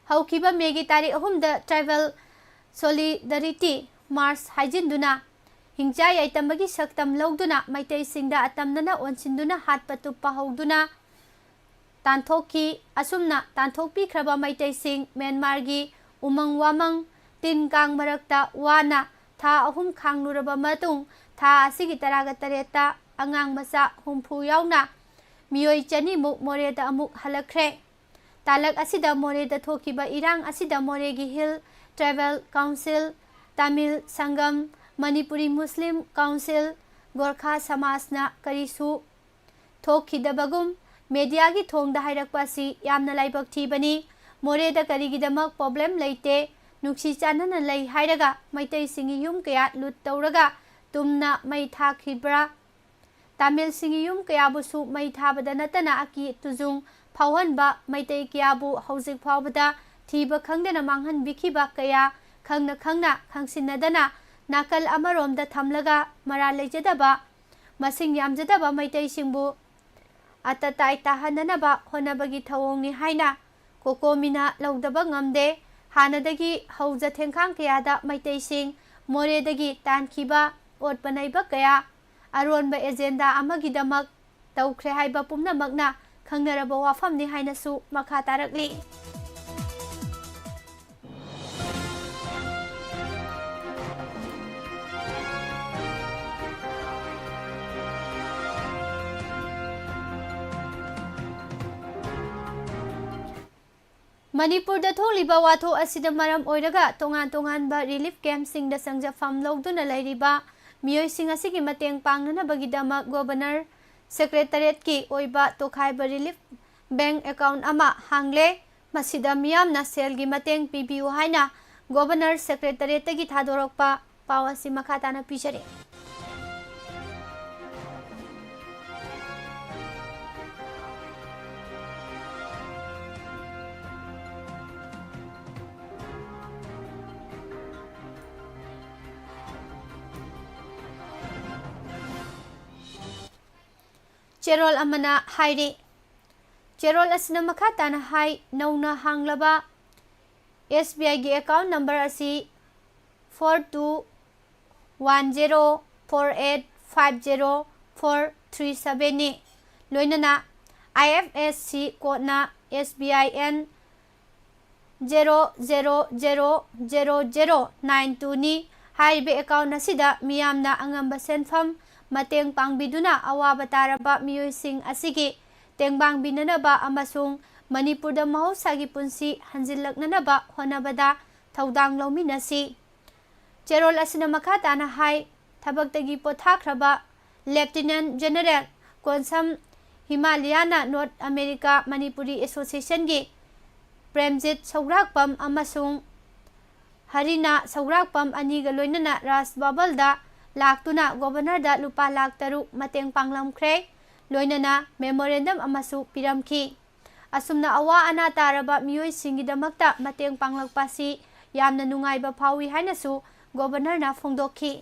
ꯍꯧꯈꯤꯕ ꯃꯦꯒꯤ ꯇꯥꯔꯤꯛ ꯑꯍꯨꯝꯗ Tribal Solidarity March ꯍꯥꯏꯖꯤꯟꯗꯨꯅ ꯍꯤꯡꯆꯥ ꯌꯥꯏꯇꯝꯕꯒꯤ ꯁꯛꯇꯝ ꯂꯧꯗꯨꯅ ꯃꯩꯇꯩꯁꯤꯡꯗ ꯑꯇꯝꯅꯅ ꯑꯣꯟꯁꯤꯟꯗꯨꯅ ꯍꯥꯠꯄ ꯇꯨꯞꯄ ꯍꯧꯗꯨꯅ ꯇꯥꯟꯊꯣꯛꯈꯤ꯫ ꯑꯁꯨꯝꯅ ꯇꯥꯟꯊꯣꯛꯄꯤꯈ꯭ꯔꯕ ꯃꯩꯇꯩꯁꯤꯡ ꯃ꯭ꯌꯥꯟꯃꯥꯔꯒꯤ ꯎꯃꯪ ꯋꯥꯃꯪ, ꯇꯤꯟ ꯀꯥꯡ ꯃꯔꯛꯇ ꯋꯥꯅ ꯊꯥ ꯑꯍꯨꯝ ꯈꯥꯡꯂꯨꯔꯕ ꯃꯇꯨꯡ, ꯊꯥ ꯑꯁꯤꯒꯤ ꯇꯔꯥꯒ ꯇꯔꯦꯠꯇ ꯑꯉꯥꯡ ꯃꯆꯥ ꯍꯨꯝꯐꯨ ꯌꯥꯎꯅ ꯃꯤꯑꯣꯏ ꯆꯅꯤꯃꯨꯛ ꯃꯣꯔꯦꯗ ꯑꯃꯨꯛ ꯍꯜꯂꯛꯈ꯭ꯔꯦ꯫ ꯇꯥꯂꯛ ꯑꯁꯤꯗ ꯃꯣꯔꯦꯗ ꯊꯣꯛꯈꯤꯕ ꯏꯔꯥꯡ ꯑꯁꯤꯗ ꯃꯣꯔꯦꯒꯤ Hill Tribal Council, Tamil Sangam, Manipuri Muslim council, Gorkha ꯁꯃꯥꯖꯅ ꯀꯔꯤꯁꯨ ꯊꯣꯛꯈꯤꯗꯕꯒꯨꯝ ꯃꯦꯗꯤꯌꯥꯒꯤ ꯊꯣꯡꯗ ꯍꯥꯏꯔꯛꯄ ꯑꯁꯤ ꯌꯥꯝꯅ ꯂꯥꯏꯕꯛ ꯊꯤꯕꯅꯤ꯫ ꯃꯣꯔꯦꯗ ꯀꯔꯤꯒꯤꯗꯃꯛ ꯄ꯭ꯔꯣꯕ꯭ꯂꯦꯝ ꯂꯩꯇꯦ, ꯅꯨꯡꯁꯤ ꯆꯥꯟꯅꯅ ꯂꯩ ꯍꯥꯏꯔꯒ ꯃꯩꯇꯩꯁꯤꯡꯒꯤ ꯌꯨꯝ ꯀꯌꯥ ꯂꯨꯠ ꯇꯧꯔꯒ ꯇꯨꯝꯅ ꯃꯩ ꯊꯥꯈꯤꯕ꯭ꯔꯥ? ꯇꯥꯃꯤꯜꯁꯤꯡꯒꯤ ꯌꯨꯝ ꯀꯌꯥꯕꯨꯁꯨ ꯃꯩ ꯊꯥꯕꯗ ꯅꯠꯇꯅ ꯑꯀꯤ ꯇꯨꯖꯨꯡ ꯐꯥꯎꯍꯟꯕ ꯃꯩꯇꯩ ꯀꯌꯥꯕꯨ ꯍꯧꯖꯤꯛ ꯐꯥꯎꯕꯗ ꯊꯤꯕ ꯈꯪꯗꯅ ꯃꯥꯡꯍꯟꯕꯤꯈꯤꯕ ꯀꯌꯥ ꯈꯪꯅ ꯈꯪꯅ ꯈꯪꯁꯤꯟꯅꯗꯅ ꯅꯥꯀꯜ ꯑꯃꯔꯣꯝꯗ ꯊꯝꯂꯒ ꯃꯔꯥꯜ ꯂꯩꯖꯗꯕ ꯃꯁꯤꯡ ꯌꯥꯝꯖꯗꯕ ꯃꯩꯇꯩꯁꯤꯡꯕꯨ ꯑꯇꯇꯥꯏ ꯇꯥꯍꯟꯅꯅꯕ ꯍꯣꯠꯅꯕꯒꯤ ꯊꯧꯑꯣꯡꯅꯤ ꯍꯥꯏꯅ ꯀꯣꯀꯣꯃꯤꯅ ꯂꯧꯗꯕ ꯉꯝꯗꯦ꯫ ꯍꯥꯟꯅꯗꯒꯤ ꯍꯧꯖ ꯊꯦꯡꯈꯥꯡ ꯀꯌꯥꯗ ꯃꯩꯇꯩꯁꯤꯡ ꯃꯣꯔꯦꯗꯒꯤ ꯇꯥꯟꯈꯤꯕ ꯑꯣꯠꯄ ꯅꯩꯕ ꯀꯌꯥ ꯑꯔꯣꯟꯕ ꯑꯦꯖꯦꯟꯗꯥ ꯑꯃꯒꯤꯗꯃꯛ ꯇꯧꯈ꯭ꯔꯦ ꯍꯥꯏꯕ ꯄꯨꯝꯅꯃꯛꯅ ꯈꯪꯅꯔꯕ ꯋꯥꯐꯝꯅꯤ ꯍꯥꯏꯅꯁꯨ ꯃꯈꯥ ꯇꯥꯔꯛꯂꯤ꯫ ꯃꯅꯤꯄꯨꯔꯗ ꯊꯣꯛꯂꯤꯕ ꯋꯥꯊꯣꯛ ꯑꯁꯤꯅ ꯃꯔꯝ ꯑꯣꯏꯔꯒ ꯇꯣꯉꯥꯟ ꯇꯣꯉꯥꯟꯕ ꯔꯤꯂꯤꯐ ꯀꯦꯝꯞꯁꯤꯡꯗ ꯆꯪꯖꯐꯝ ꯂꯧꯗꯨꯅ ꯂꯩꯔꯤꯕ ꯃꯤꯑꯣꯏꯁꯤꯡ ꯑꯁꯤꯒꯤ ꯃꯇꯦꯡ ꯄꯥꯡꯅꯅꯕꯒꯤꯗꯃꯛ ꯒꯣꯕꯔꯅꯔ ꯁꯦꯀ꯭ꯔꯦꯇꯔꯤꯌꯦꯠꯀꯤ ꯑꯣꯏꯕ ꯇꯣꯈꯥꯏꯕ ꯔꯤꯂꯤꯐ ꯕꯦꯡꯛ ꯑꯦꯀꯥꯎꯟꯠ ꯑꯃ ꯍꯥꯡꯂꯦ꯫ ꯃꯁꯤꯗ ꯃꯤꯌꯥꯝꯅ ꯁꯦꯜꯒꯤ ꯃꯇꯦꯡ ꯄꯤꯕꯤꯌꯨ ꯍꯥꯏꯅ ꯒꯣꯕꯔꯅꯔ ꯁꯦꯀ꯭ꯔꯦꯇꯔꯤꯌꯦꯠꯇꯒꯤ ꯊꯥꯗꯣꯔꯛꯄ ꯄꯥꯎ ꯑꯁꯤ ꯃꯈꯥ ꯇꯥꯅ ꯄꯤꯖꯔꯤ꯫ ꯆꯦꯔꯣꯜ ꯑꯃꯅ ꯍꯥꯏꯔꯤ꯫ ꯆꯦꯔꯣꯜ ꯑꯁꯤꯅ ꯃꯈꯥ ꯇꯥꯅ ꯍꯥꯏ, ꯅꯧꯅ ꯍꯥꯡꯂꯕ ꯑꯦꯁ ꯕꯤ ꯑꯥꯏꯒꯤ ꯑꯦꯀꯥꯎꯟ ꯅꯝꯕꯔ ꯑꯁꯤ four two one zero four eight five zero four three ꯁꯚꯦꯟꯅꯤ꯫ ꯂꯣꯏꯅꯅ ꯑꯥꯏ ꯑꯦꯐ ꯑꯦꯁ ꯁꯤ ꯀꯣꯗꯅ S B I N zero zero zero zero zero nine ꯇꯨꯅꯤ꯫ ꯍꯥꯏꯔꯤꯕ ꯑꯦꯀꯥꯎꯟ ꯑꯁꯤꯗ ꯃꯤꯌꯥꯝꯅ ꯑꯉꯝꯕ ꯁꯦꯟꯐꯝ ꯃꯇꯦꯡ ꯄꯥꯡꯕꯤꯗꯨꯅ ꯑꯋꯥꯕ ꯇꯥꯔꯕ ꯃꯤꯑꯣꯏꯁꯤꯡ ꯑꯁꯤꯒꯤ ꯇꯦꯡꯕꯥꯡꯕꯤꯅꯅꯕ ꯑꯃꯁꯨꯡ ꯃꯅꯤꯄꯨꯔꯗ ꯃꯍꯧꯁꯥꯒꯤ ꯄꯨꯟꯁꯤ ꯍꯟꯖꯤꯜꯂꯛꯅꯅꯕ ꯍꯣꯠꯅꯕꯗ ꯊꯧꯗꯥꯡ ꯂꯧꯃꯤꯟꯅꯁꯤ꯫ ꯆꯦꯔꯣꯜ ꯑꯁꯤꯅ ꯃꯈꯥ ꯇꯥꯅ ꯍꯥꯏ, ꯊꯕꯛꯇꯒꯤ ꯄꯣꯊꯥꯈ꯭ꯔꯕ ꯂꯦꯐꯇꯤꯅꯦꯟ ꯖꯦꯅꯔꯦꯜ ꯀꯣꯟꯁꯝ ꯍꯤꯃꯥꯂꯤꯌꯥꯅ ꯅꯣꯔꯠ ꯑꯃꯦꯔꯤꯀꯥ ꯃꯅꯤꯄꯨꯔꯤ ꯑꯦꯁꯣꯁꯤꯌꯦꯁꯟꯒꯤ ꯄ꯭ꯔꯦꯝꯖꯤꯠ ꯁꯧꯒ꯭ꯔꯥꯛꯄꯝ ꯑꯃꯁꯨꯡ ꯍꯔꯤꯅꯥ ꯁꯧꯒ꯭ꯔꯥꯛꯄꯝ ꯑꯅꯤꯒ ꯂꯣꯏꯅꯅ ꯔꯥꯖ ꯚꯕꯜꯗ ꯂꯥꯛꯇꯨꯅ ꯒꯣꯚꯔꯅꯔꯗ ꯂꯨꯄꯥ ꯂꯥꯈ ꯇꯔꯨꯛ ꯃꯇꯦꯡ ꯄꯥꯡꯂꯝꯈ꯭ꯔꯦ꯫ ꯂꯣꯏꯅꯅ ꯃꯦꯃꯣꯔꯦꯟꯗꯝ ꯑꯃꯁꯨ ꯄꯤꯔꯝꯈꯤ꯫ ꯑꯁꯨꯝꯅ ꯑꯋꯥ ꯑꯅꯥ ꯇꯥꯔꯕ ꯃꯤꯑꯣꯏꯁꯤꯡꯒꯤꯗꯃꯛꯇ ꯃꯇꯦꯡ ꯄꯥꯡꯂꯛꯄ ꯑꯁꯤ ꯌꯥꯝꯅ ꯅꯨꯡꯉꯥꯏꯕ ꯐꯥꯎꯏ ꯍꯥꯏꯅꯁꯨ ꯒꯣꯚꯔꯅꯔꯅ ꯐꯣꯡꯗꯣꯛꯈꯤ꯫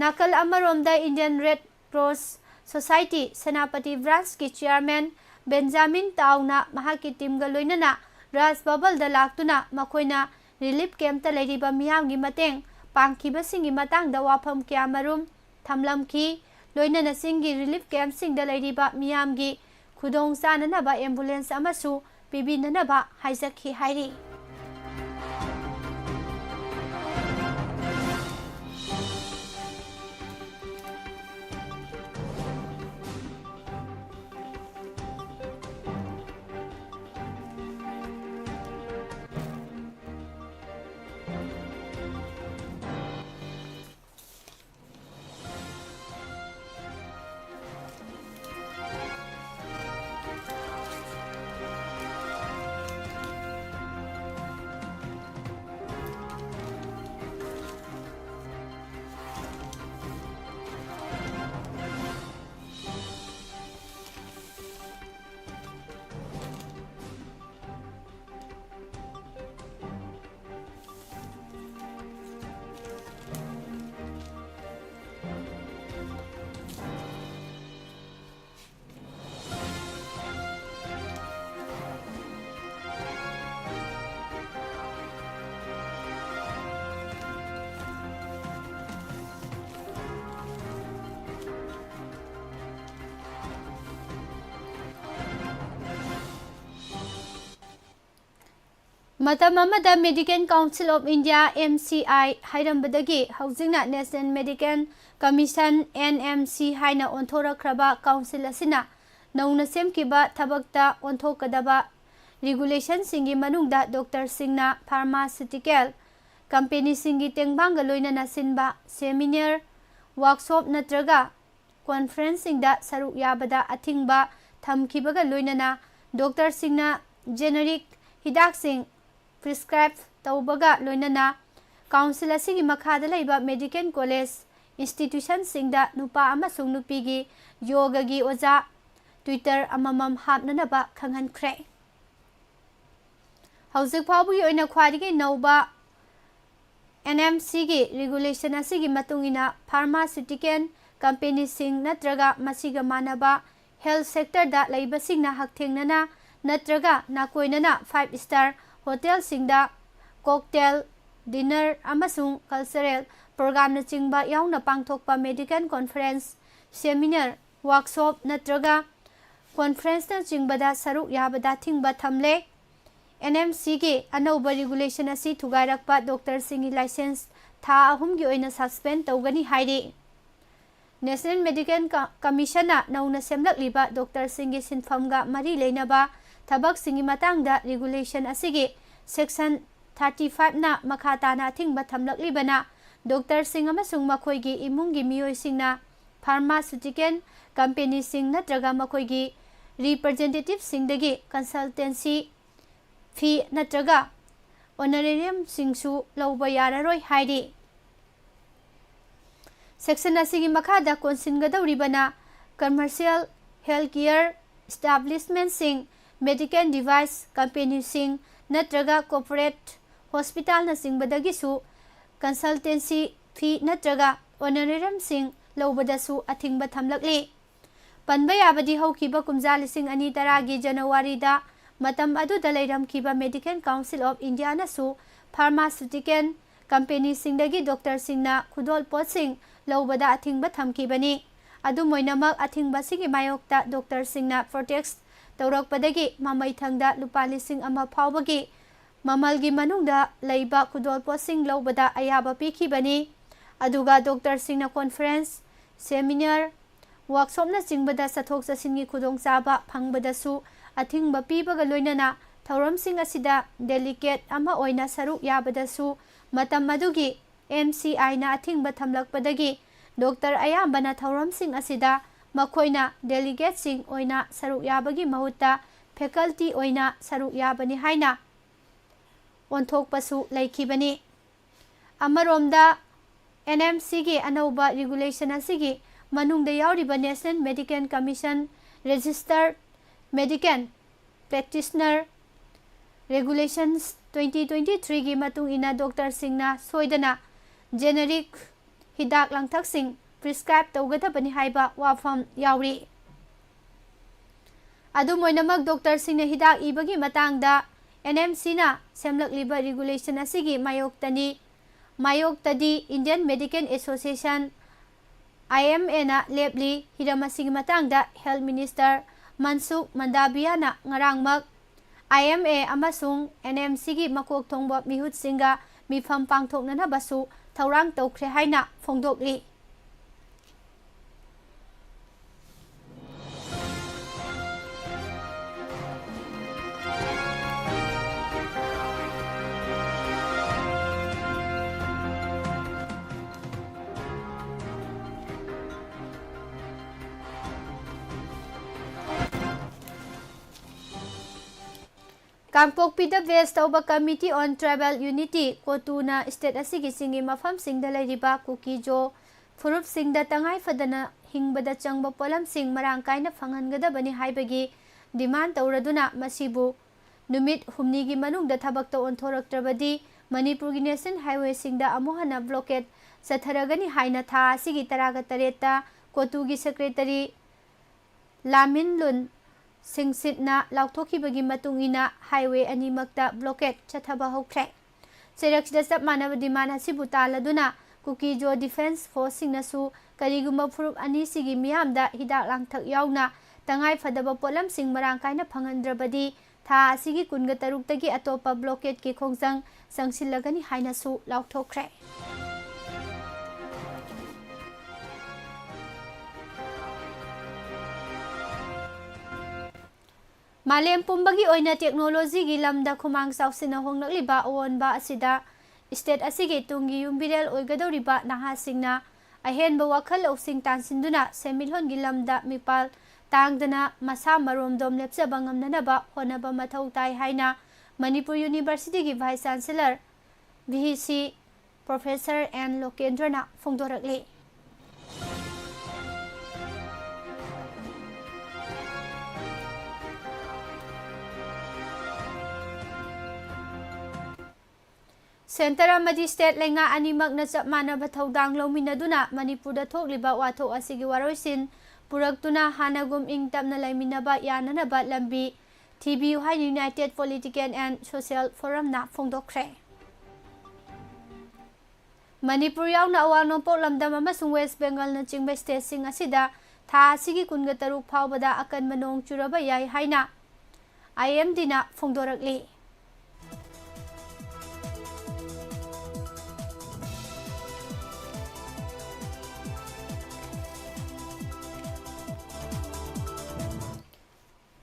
ꯅꯥꯀꯜ ꯑꯃꯔꯣꯝꯗ Indian Red Cross Society Senapati ꯕ꯭ꯔꯥꯟꯁꯀꯤ ꯆꯤꯌꯥꯔꯃꯦꯟ ꯕꯦꯟꯖꯥꯃꯤꯟ ꯇꯥꯎꯅ ꯃꯍꯥꯛꯀꯤ ꯇꯤꯝꯒ ꯂꯣꯏꯅꯅ ꯔꯥꯖ ꯚꯕꯜꯗ ꯂꯥꯛꯇꯨꯅ ꯃꯈꯣꯏꯅ ꯔꯤꯂꯤꯐ ꯀꯦꯝꯞꯇ ꯂꯩꯔꯤꯕ ꯃꯤꯌꯥꯝꯒꯤ ꯃꯇꯦꯡ ꯄꯥꯡꯈꯤꯕꯁꯤꯡꯒꯤ ꯃꯇꯥꯡꯗ ꯋꯥꯐꯝ ꯀꯌꯥꯃꯔꯨꯝ ꯊꯝꯂꯝꯈꯤ꯫ ꯂꯣꯏꯅꯅ ꯆꯤꯡꯒꯤ ꯔꯤꯂꯤꯐ ꯀꯦꯝꯞꯁꯤꯡꯗ ꯂꯩꯔꯤꯕ ꯃꯤꯌꯥꯝꯒꯤ ꯈꯨꯗꯣꯡ ꯆꯥꯅꯅꯕ ꯑꯦꯝꯕꯨꯂꯦꯟꯁ ꯑꯃꯁꯨ ꯄꯤꯕꯤꯅꯅꯕ ꯍꯥꯏꯖꯈꯤ ꯍꯥꯏꯔꯤ꯫ ꯃꯇꯝ ꯑꯃꯗ Medical Council of India, M C I, ꯍꯥꯏꯔꯝꯕꯗꯒꯤ ꯍꯧꯖꯤꯛꯅ National Medical Commission, N M C, ꯍꯥꯏꯅ ꯑꯣꯟꯊꯣꯔꯛꯈ꯭ꯔꯕ council ꯑꯁꯤꯅ ꯅꯧꯅ ꯁꯦꯝꯈꯤꯕ ꯊꯕꯛꯇ ꯑꯣꯟꯊꯣꯛꯀꯗꯕ regulationꯁꯤꯡꯒꯤ ꯃꯅꯨꯡꯗ doctorꯁꯤꯡꯅ pharmaceutical companyꯁꯤꯡꯒꯤ ꯇꯦꯡꯕꯥꯡꯒ ꯂꯣꯏꯅꯅ ꯁꯤꯟꯕ seminar, workshop ꯅꯠꯇ꯭ꯔꯒ conferenceꯁꯤꯡꯗ ꯁꯔꯨꯛ ꯌꯥꯕꯗ ꯑꯊꯤꯡꯕ ꯊꯝꯈꯤꯕꯒ ꯂꯣꯏꯅꯅ doctorꯁꯤꯡꯅ generic ꯍꯤꯗꯥꯛꯁꯤꯡ prescribe ꯇꯧꯕꯒ ꯂꯣꯏꯅꯅ council ꯑꯁꯤꯒꯤ ꯃꯈꯥꯗ ꯂꯩꯕ medical college institutionꯁꯤꯡꯗ ꯅꯨꯄꯥ ꯑꯃꯁꯨꯡ ꯅꯨꯄꯤꯒꯤ ꯌꯣꯒꯒꯤ ꯑꯣꯖꯥ tutor ꯑꯃꯃꯝ ꯍꯥꯞꯅꯅꯕ ꯈꯪꯍꯟꯈ꯭ꯔꯦ꯫ ꯍꯧꯖꯤꯛ ꯐꯥꯎꯕꯒꯤ ꯑꯣꯏꯅ ꯈ꯭ꯋꯥꯏꯗꯒꯤ ꯅꯧꯕ N M Cꯒꯤ regulation ꯑꯁꯤꯒꯤ ꯃꯇꯨꯡ ꯏꯟꯅ pharmaceutical companyꯁꯤꯡ ꯅꯠꯇ꯭ꯔꯒ ꯃꯁꯤꯒ ꯃꯥꯟꯅꯕ health sectorꯗ ꯂꯩꯕꯁꯤꯡꯅ ꯍꯛꯊꯦꯡꯅꯅ ꯅꯠꯇ꯭ꯔꯒ ꯅꯥꯀꯣꯏꯅꯅ five star hotelꯁꯤꯡꯗ cocktail, dinner ꯑꯃꯁꯨꯡ cultural programꯅꯆꯤꯡꯕ ꯌꯥꯎꯅ ꯄꯥꯡꯊꯣꯛꯄ medical conference, seminar, workshop ꯅꯠꯇ꯭ꯔꯒ conferenceꯅꯆꯤꯡꯕꯗ ꯁꯔꯨꯛ ꯌꯥꯕꯗ ꯑꯊꯤꯡꯕ ꯊꯝꯂꯦ꯫ N M Cꯒꯤ ꯑꯅꯧꯕ regulation ꯑꯁꯤ ꯊꯨꯒꯥꯏꯔꯛꯄ doctorꯁꯤꯡꯒꯤ license ꯊꯥ ꯑꯍꯨꯝꯒꯤ ꯑꯣꯏꯅ suspend ꯇꯧꯒꯅꯤ ꯍꯥꯏꯔꯤ꯫ National Medical Co-, Commissionꯅ ꯅꯧꯅ ꯁꯦꯝꯂꯛꯂꯤꯕ doctorꯁꯤꯡꯒꯤ ꯁꯤꯟꯐꯝꯒ ꯃꯔꯤ ꯂꯩꯅꯕ ꯊꯕꯛꯁꯤꯡꯒꯤ ꯃꯇꯥꯡꯗ regulation ꯑꯁꯤꯒꯤ section thirty fiveꯅ ꯃꯈꯥ ꯇꯥꯅ ꯑꯊꯤꯡꯕ ꯊꯝꯂꯛꯂꯤꯕꯅ doctorꯁꯤꯡ ꯑꯃꯁꯨꯡ ꯃꯈꯣꯏꯒꯤ ꯏꯃꯨꯡꯒꯤ ꯃꯤꯑꯣꯏꯁꯤꯡꯅ pharmaceutical companyꯁꯤꯡ ꯅꯠꯇ꯭ꯔꯒ ꯃꯈꯣꯏꯒꯤ representativeꯁꯤꯡꯗꯒꯤ consultancy fee ꯅꯠꯇ꯭ꯔꯒ honorariumꯁꯤꯡꯁꯨ ꯂꯧꯕ ꯌꯥꯔꯔꯣꯏ ꯍꯥꯏꯔꯤ꯫ Section ꯑꯁꯤꯒꯤ ꯃꯈꯥꯗ ꯀꯣꯟꯁꯤꯟꯒꯗꯧꯔꯤꯕꯅ commercial healthcare establishmentꯁꯤꯡ, medical device companyꯁꯤꯡ ꯅꯠꯇ꯭ꯔꯒ corporate hospitalꯅꯆꯤꯡꯕꯗꯒꯤꯁꯨ consultancy fee ꯅꯠꯇ꯭ꯔꯒ honorariumꯁꯤꯡ ꯂꯧꯕꯗꯁꯨ ꯑꯊꯤꯡꯕ ꯊꯝꯂꯛꯂꯤ꯫ ꯄꯟꯕ ꯌꯥꯕꯗꯤ ꯍꯧꯈꯤꯕ ꯀꯨꯝꯖꯥ ꯂꯤꯁꯤꯡ ꯑꯅꯤ ꯇꯔꯥꯒꯤ Januaryꯗ ꯃꯇꯝ ꯑꯗꯨꯗ ꯂꯩꯔꯝꯈꯤꯕ Medical Council of Indiaꯅꯁꯨ pharmaceutical companyꯁꯤꯡꯗꯒꯤ doctorꯁꯤꯡꯅ ꯈꯨꯗꯣꯜꯄꯣꯠꯁꯤꯡ ꯂꯧꯕꯗ ꯑꯊꯤꯡꯕ ꯊꯝꯈꯤꯕꯅꯤ꯫ ꯑꯗꯨꯝ ꯑꯣꯏꯅꯃꯛ, ꯑꯊꯤꯡꯕꯁꯤꯒꯤ ꯃꯥꯌꯣꯛꯇ doctorꯁꯤꯡꯅ protest ꯇꯧꯔꯛꯄꯗꯒꯤ ꯃꯃꯩꯊꯪꯗ ꯂꯨꯄꯥ ꯂꯤꯁꯤꯡ ꯑꯃ ꯐꯥꯎꯕꯒꯤ ꯃꯃꯜꯒꯤ ꯃꯅꯨꯡꯗ ꯂꯩꯕ ꯈꯨꯗꯣꯜꯄꯣꯠꯁꯤꯡ ꯂꯧꯕꯗ ꯑꯌꯥꯕ ꯄꯤꯈꯤꯕꯅꯤ꯫ ꯑꯗꯨꯒ ꯗꯣꯛꯇꯔꯁꯤꯡꯅ ꯀꯣꯟꯐꯔꯦꯟꯁ, ꯁꯦꯃꯤꯅꯥꯔ, ꯋꯥꯔꯛꯁꯣꯞꯅꯆꯤꯡꯕꯗ ꯆꯠꯊꯣꯛ ꯆꯠꯁꯤꯟꯒꯤ ꯈꯨꯗꯣꯡꯆꯥꯕ ꯐꯪꯕꯗꯁꯨ ꯑꯊꯤꯡꯕ ꯄꯤꯕꯒ ꯂꯣꯏꯅꯅ ꯊꯧꯔꯝꯁꯤꯡ ꯑꯁꯤꯗ ꯗꯦꯂꯤꯒꯦꯠ ꯑꯃ ꯑꯣꯏꯅ ꯁꯔꯨꯛ ꯌꯥꯕꯗꯁꯨ ꯃꯇꯝ ꯑꯗꯨꯒꯤ ꯑꯦꯝ ꯁꯤ ꯑꯥꯏꯅ ꯑꯊꯤꯡꯕ ꯊꯝꯂꯛꯄꯗꯒꯤ ꯗꯣꯛꯇꯔ ꯑꯌꯥꯝꯕꯅ ꯊꯧꯔꯝꯁꯤꯡ ꯑꯁꯤꯗ ꯃꯈꯣꯏꯅ ꯗꯦꯂꯤꯒꯦꯠꯁꯤꯡ ꯑꯣꯏꯅ ꯁꯔꯨꯛ ꯌꯥꯕꯒꯤ ꯃꯍꯨꯠꯇ ꯐꯦꯀꯜꯇꯤ ꯑꯣꯏꯅ ꯁꯔꯨꯛ ꯌꯥꯕꯅꯤ ꯍꯥꯏꯅ ꯑꯣꯟꯊꯣꯛꯄꯁꯨ ꯂꯩꯈꯤꯕꯅꯤ꯫ ꯑꯃꯔꯣꯝꯗ, ꯑꯦꯟ ꯑꯦꯝ ꯁꯤꯒꯤ ꯑꯅꯧꯕ ꯔꯤꯒꯨꯂꯦꯁꯟ ꯑꯁꯤꯒꯤ ꯃꯅꯨꯡꯗ ꯌꯥꯎꯔꯤꯕ National Medical Commission Registered Medical Practitioner Regulations twenty twenty-threeꯒꯤ ꯃꯇꯨꯡ ꯏꯟꯅ ꯗꯣꯛꯇꯔꯁꯤꯡꯅ ꯁꯣꯏꯗꯅ ꯖꯦꯅꯦꯔꯤꯛ ꯍꯤꯗꯥꯛ ꯂꯥꯡꯊꯛꯁꯤꯡ ꯄ꯭ꯔꯤꯁꯀ꯭ꯔꯥꯏꯕ ꯇꯧꯒꯗꯕꯅꯤ ꯍꯥꯏꯕ ꯋꯥꯐꯝ ꯌꯥꯎꯔꯤ꯫ ꯑꯗꯨꯝ ꯑꯣꯏꯅꯃꯛ, ꯗꯣꯛꯇꯔꯁꯤꯡꯅ ꯍꯤꯗꯥꯛ ꯏꯕꯒꯤ ꯃꯇꯥꯡꯗ ꯑꯦꯟ ꯑꯦꯝ ꯁꯤꯅ ꯁꯦꯝꯂꯛꯂꯤꯕ ꯔꯤꯒꯨꯂꯦꯁꯟ ꯑꯁꯤꯒꯤ ꯃꯥꯌꯣꯛꯇꯅꯤ, ꯃꯥꯌꯣꯛꯇꯗꯤ Indian Medical Association, I M ꯑꯦꯅ ꯂꯦꯞꯂꯤ꯫ ꯍꯤꯔꯝ ꯑꯁꯤꯒꯤ ꯃꯇꯥꯡꯗ ꯍꯦꯜꯊ ꯃꯤꯅꯤꯁꯇꯔ ꯃꯟꯁꯨꯈ ꯃꯟꯗꯥꯕꯤꯌꯥꯅ ꯉꯔꯥꯡꯃꯛ ꯑꯥꯏ ꯑꯦꯝ ꯑꯦ ꯑꯃꯁꯨꯡ ꯑꯦꯟ ꯑꯦꯝ ꯁꯤꯒꯤ ꯃꯀꯣꯛ ꯊꯣꯡꯕ ꯃꯤꯍꯨꯠꯁꯤꯡꯒ ꯃꯤꯐꯝ ꯄꯥꯡꯊꯣꯛꯅꯅꯕꯁꯨ ꯊꯧꯔꯥꯡ ꯇꯧꯈ꯭ꯔꯦ ꯍꯥꯏꯅ ꯐꯣꯡꯗꯣꯛꯂꯤ꯫ ꯀꯥꯡꯄꯣꯛꯄꯤꯗ ꯕꯦꯁ ꯇꯧꯕ Committee on Tribal Unity, ꯀꯣꯇꯨꯅ ꯁ꯭ꯇꯦꯠ ꯑꯁꯤꯒꯤ ꯆꯤꯡꯒꯤ ꯃꯐꯝꯁꯤꯡꯗ ꯂꯩꯔꯤꯕ ꯀꯨꯀꯤ-ꯖꯣ ꯐꯨꯔꯨꯞꯁꯤꯡꯗ ꯇꯉꯥꯏ ꯐꯗꯅ ꯍꯤꯡꯕꯗ ꯆꯪꯕ ꯄꯣꯠꯂꯝꯁꯤꯡ ꯃꯔꯥꯡ ꯀꯥꯏꯅ ꯐꯪꯍꯟꯒꯗꯕꯅꯤ ꯍꯥꯏꯕꯒꯤ ꯗꯤꯃꯥꯟ ꯇꯧꯔꯗꯨꯅ ꯃꯁꯤꯕꯨ ꯅꯨꯃꯤꯠ ꯍꯨꯝꯅꯤꯒꯤ ꯃꯅꯨꯡꯗ ꯊꯕꯛꯇ ꯑꯣꯟꯊꯣꯔꯛꯇ꯭ꯔꯕꯗꯤ ꯃꯅꯤꯄꯨꯔꯒꯤ ꯅꯦꯁꯅꯦꯜ ꯍꯥꯏꯋꯦꯁꯤꯡꯗ ꯑꯃꯨꯛ ꯍꯟꯅ ꯕ꯭ꯂꯣꯀꯦꯗ ꯆꯠꯊꯔꯒꯅꯤ ꯍꯥꯏꯅ ꯊꯥ ꯑꯁꯤꯒꯤ ꯇꯔꯥꯒ ꯇꯔꯦꯠꯇ ꯀꯣꯇꯨꯒꯤ ꯁꯦꯀ꯭ꯔꯦꯇꯔꯤ ꯂꯥꯃꯤꯟꯂꯨꯟ ꯁꯤꯡꯁꯤꯠꯅ ꯂꯥꯎꯊꯣꯛꯈꯤꯕꯒꯤ ꯃꯇꯨꯡ ꯏꯟꯅ ꯍꯥꯏꯋꯦ ꯑꯅꯤꯃꯛꯇ ꯕ꯭ꯂꯣꯀꯦꯗ ꯆꯠꯊꯕ ꯍꯧꯈ꯭ꯔꯦ꯫ ꯆꯩꯔꯛꯁꯤꯗ ꯆꯞ ꯃꯥꯟꯅꯕ ꯗꯤꯃꯥꯟ ꯑꯁꯤꯕꯨ ꯇꯥꯜꯂꯗꯨꯅ ꯀꯨꯀꯤ-ꯖꯣ ꯗꯤꯐꯦꯟꯁ ꯐꯣꯔꯁꯁꯤꯡꯅꯁꯨ ꯀꯔꯤꯒꯨꯝꯕ ꯐꯨꯔꯨꯞ ꯑꯅꯤꯁꯤꯒꯤ ꯃꯤꯌꯥꯝꯗ ꯍꯤꯗꯥꯛ ꯂꯥꯡꯊꯛ ꯌꯥꯎꯅ ꯇꯉꯥꯏ ꯐꯗꯕ ꯄꯣꯠꯂꯝꯁꯤꯡ ꯃꯔꯥꯡ ꯀꯥꯏꯅ ꯐꯪꯍꯟꯗ꯭ꯔꯕꯗꯤ ꯊꯥ ꯑꯁꯤꯒꯤ ꯀꯨꯟꯒ ꯇꯔꯨꯛꯇꯒꯤ ꯑꯇꯣꯞꯄ blockade ꯀꯤ ꯈꯣꯡꯖꯪ ꯆꯪꯁꯤꯜꯂꯒꯅꯤ ꯍꯥꯏꯅꯁꯨ ꯂꯥꯎꯊꯣꯛꯈ꯭ꯔꯦ꯫ ꯃꯥꯂꯦꯝ ꯄꯨꯝꯕꯒꯤ ꯑꯣꯏꯅ technology ꯒꯤ ꯂꯝꯗ ꯈꯨꯃꯥꯡ ꯆꯥꯎꯁꯤꯟꯅ ꯍꯣꯡꯂꯛꯂꯤꯕ ꯑꯑꯣꯟꯕ ꯑꯁꯤꯗ state ꯑꯁꯤꯒꯤ ꯇꯨꯡꯒꯤ ꯌꯨꯝꯕꯤꯔꯦꯜ ꯑꯣꯏꯒꯗꯧꯔꯤꯕ ꯅꯍꯥꯁꯤꯡꯅ ꯑꯍꯦꯟꯕ ꯋꯥꯈꯜ ꯂꯧꯁꯤꯡ ꯇꯥꯟꯁꯤꯟꯗꯨꯅ ꯁꯦꯟꯃꯤꯠꯂꯣꯟꯒꯤ ꯂꯝꯗ ꯃꯤꯄꯥꯜ ꯇꯥꯡꯗꯅ ꯃꯁꯥ ꯃꯔꯣꯝꯗꯣꯝ ꯂꯦꯞꯆꯕ ꯉꯝꯅꯅꯕ ꯍꯣꯠꯅꯕ ꯃꯊꯧ ꯇꯥꯏ ꯍꯥꯏꯅ ꯃꯅꯤꯄꯨꯔ University ꯒꯤ Vice Chancellor, V C, Professor N ꯂꯣꯀꯦꯟꯗ꯭ꯔꯅ ꯐꯣꯡꯗꯣꯔꯛꯂꯤ꯫ Centre ꯑꯃꯗꯤ state ꯂꯩꯉꯥꯛ ꯑꯅꯤꯃꯛꯅ ꯆꯞ ꯃꯥꯟꯅꯕ ꯊꯧꯗꯥꯡ ꯂꯧꯃꯤꯟꯅꯗꯨꯅ ꯃꯅꯤꯄꯨꯔꯗ ꯊꯣꯛꯂꯤꯕ ꯋꯥꯊꯣꯛ ꯑꯁꯤꯒꯤ ꯋꯥꯔꯣꯏꯁꯤꯟ ꯄꯨꯔꯛꯇꯨꯅ ꯍꯥꯟꯅꯒꯨꯝ ꯏꯪ ꯇꯞꯅ ꯂꯩꯃꯤꯟꯅꯕ ꯌꯥꯅꯅꯕ ꯂꯝꯕꯤ ꯊꯤꯕꯤꯌꯨ ꯍꯥꯏꯅ United Political and Social Forum ꯅ ꯐꯣꯡꯗꯣꯛꯈ꯭ꯔꯦ꯫ ꯃꯅꯤꯄꯨꯔ ꯌꯥꯎꯅ ꯑꯋꯥꯡ ꯅꯣꯡꯄꯣꯛ ꯂꯝꯗꯝ ꯑꯃꯁꯨꯡ West Bengal ꯅꯆꯤꯡꯕ state ꯁꯤꯡ ꯑꯁꯤꯗ ꯊꯥ ꯑꯁꯤꯒꯤ ꯀꯨꯟꯒ ꯇꯔꯨꯛ ꯐꯥꯎꯕꯗ ꯑꯀꯟꯕ ꯅꯣꯡ ꯆꯨꯔꯕ ꯌꯥꯏ ꯍꯥꯏꯅ I M D ꯅ ꯐꯣꯡꯗꯣꯔꯛꯂꯤ꯫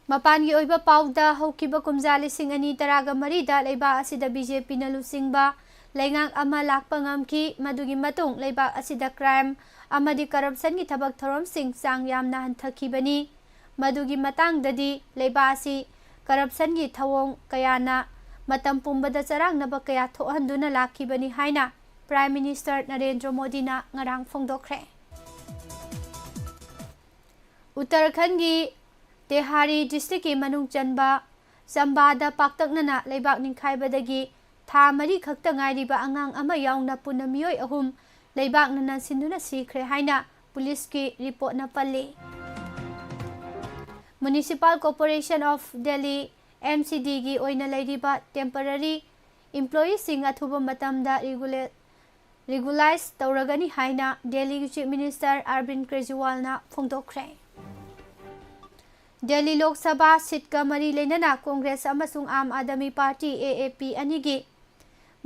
ꯃꯄꯥꯟꯒꯤ ꯑꯣꯏꯕ ꯄꯥꯎꯗ, ꯍꯧꯈꯤꯕ ꯀꯨꯝꯖꯥ ꯂꯤꯁꯤꯡ ꯑꯅꯤ ꯇꯔꯥꯒ ꯃꯔꯤꯗ ꯂꯩꯕꯥꯛ ꯑꯁꯤꯗ B J P ꯅ ꯂꯨꯆꯤꯡꯕ ꯂꯩꯉꯥꯛ ꯑꯃ ꯂꯥꯛꯄ ꯉꯝꯈꯤ꯫ ꯃꯗꯨꯒꯤ ꯃꯇꯨꯡ ꯂꯩꯕꯥꯛ ꯑꯁꯤꯗ crime ꯑꯃꯗꯤ corruption ꯒꯤ ꯊꯕꯛ ꯊꯧꯔꯝꯁꯤꯡ ꯆꯥꯡ ꯌꯥꯝꯅ ꯍꯟꯊꯈꯤꯕꯅꯤ꯫ ꯃꯗꯨꯒꯤ ꯃꯇꯥꯡꯗꯗꯤ ꯂꯩꯕꯥꯛ ꯑꯁꯤ corruption ꯒꯤ ꯊꯧꯑꯣꯡ ꯀꯌꯥꯅ ꯃꯇꯝ ꯄꯨꯝꯕꯗ ꯆꯔꯥꯡꯅꯕ ꯀꯌꯥ ꯊꯣꯛꯍꯟꯗꯨꯅ ꯂꯥꯛꯈꯤꯕꯅꯤ ꯍꯥꯏꯅ Prime Minister ꯅꯔꯦꯟꯗ꯭ꯔ ꯃꯣꯗꯤꯅ ꯉꯔꯥꯡ ꯐꯣꯡꯗꯣꯛꯈ꯭ꯔꯦ꯫ ꯎꯠꯇꯔꯈꯟꯒꯤ ꯇꯦꯍꯥꯔꯤ district ꯀꯤ ꯃꯅꯨꯡ ꯆꯟꯕ ꯆꯝꯕꯥꯗ ꯄꯥꯛꯇꯛꯅꯅ ꯂꯩꯕꯥꯛ ꯅꯤꯡꯈꯥꯏꯕꯗꯒꯤ ꯊꯥ ꯃꯔꯤ ꯈꯛꯇ ꯉꯥꯏꯔꯤꯕ ꯑꯉꯥꯡ ꯑꯃ ꯌꯥꯎꯅ ꯄꯨꯟꯅ ꯃꯤꯑꯣꯏ ꯑꯍꯨꯝ ꯂꯩꯕꯥꯛꯅ ꯅꯟꯁꯤꯟꯗꯨꯅ ꯁꯤꯈ꯭ꯔꯦ ꯍꯥꯏꯅ ꯄꯨꯂꯤꯁꯀꯤ ꯔꯤꯄꯣꯔꯠꯅ ꯄꯜꯂꯤ꯫ Municipal Corporation of Delhi, M C D ꯒꯤ ꯑꯣꯏꯅ ꯂꯩꯔꯤꯕ temporary employee ꯁꯤꯡ ꯑꯊꯨꯕ ꯃꯇꯝꯗ regulate, regularize ꯇꯧꯔꯒꯅꯤ ꯍꯥꯏꯅ ꯗꯦꯜꯂꯤꯒꯤ Chief Minister ꯑꯔꯕꯤꯟꯗ ꯀꯦꯖ꯭ꯔꯤꯋꯥꯜꯅ ꯐꯣꯡꯗꯣꯛꯈ꯭ꯔꯦ꯫ ꯗꯦꯜꯂꯤ ꯂꯣꯛ ꯁꯚꯥ ꯁꯤꯠꯀ ꯃꯔꯤ ꯂꯩꯅꯅ ꯀꯣꯡꯒ꯭ꯔꯦꯁ ꯑꯃꯁꯨꯡ ꯑꯥꯝ ꯑꯥꯗꯃꯤ ꯄꯥꯔꯇꯤ, ꯑꯦ ꯑꯦ ꯄꯤ, ꯑꯅꯤꯒꯤ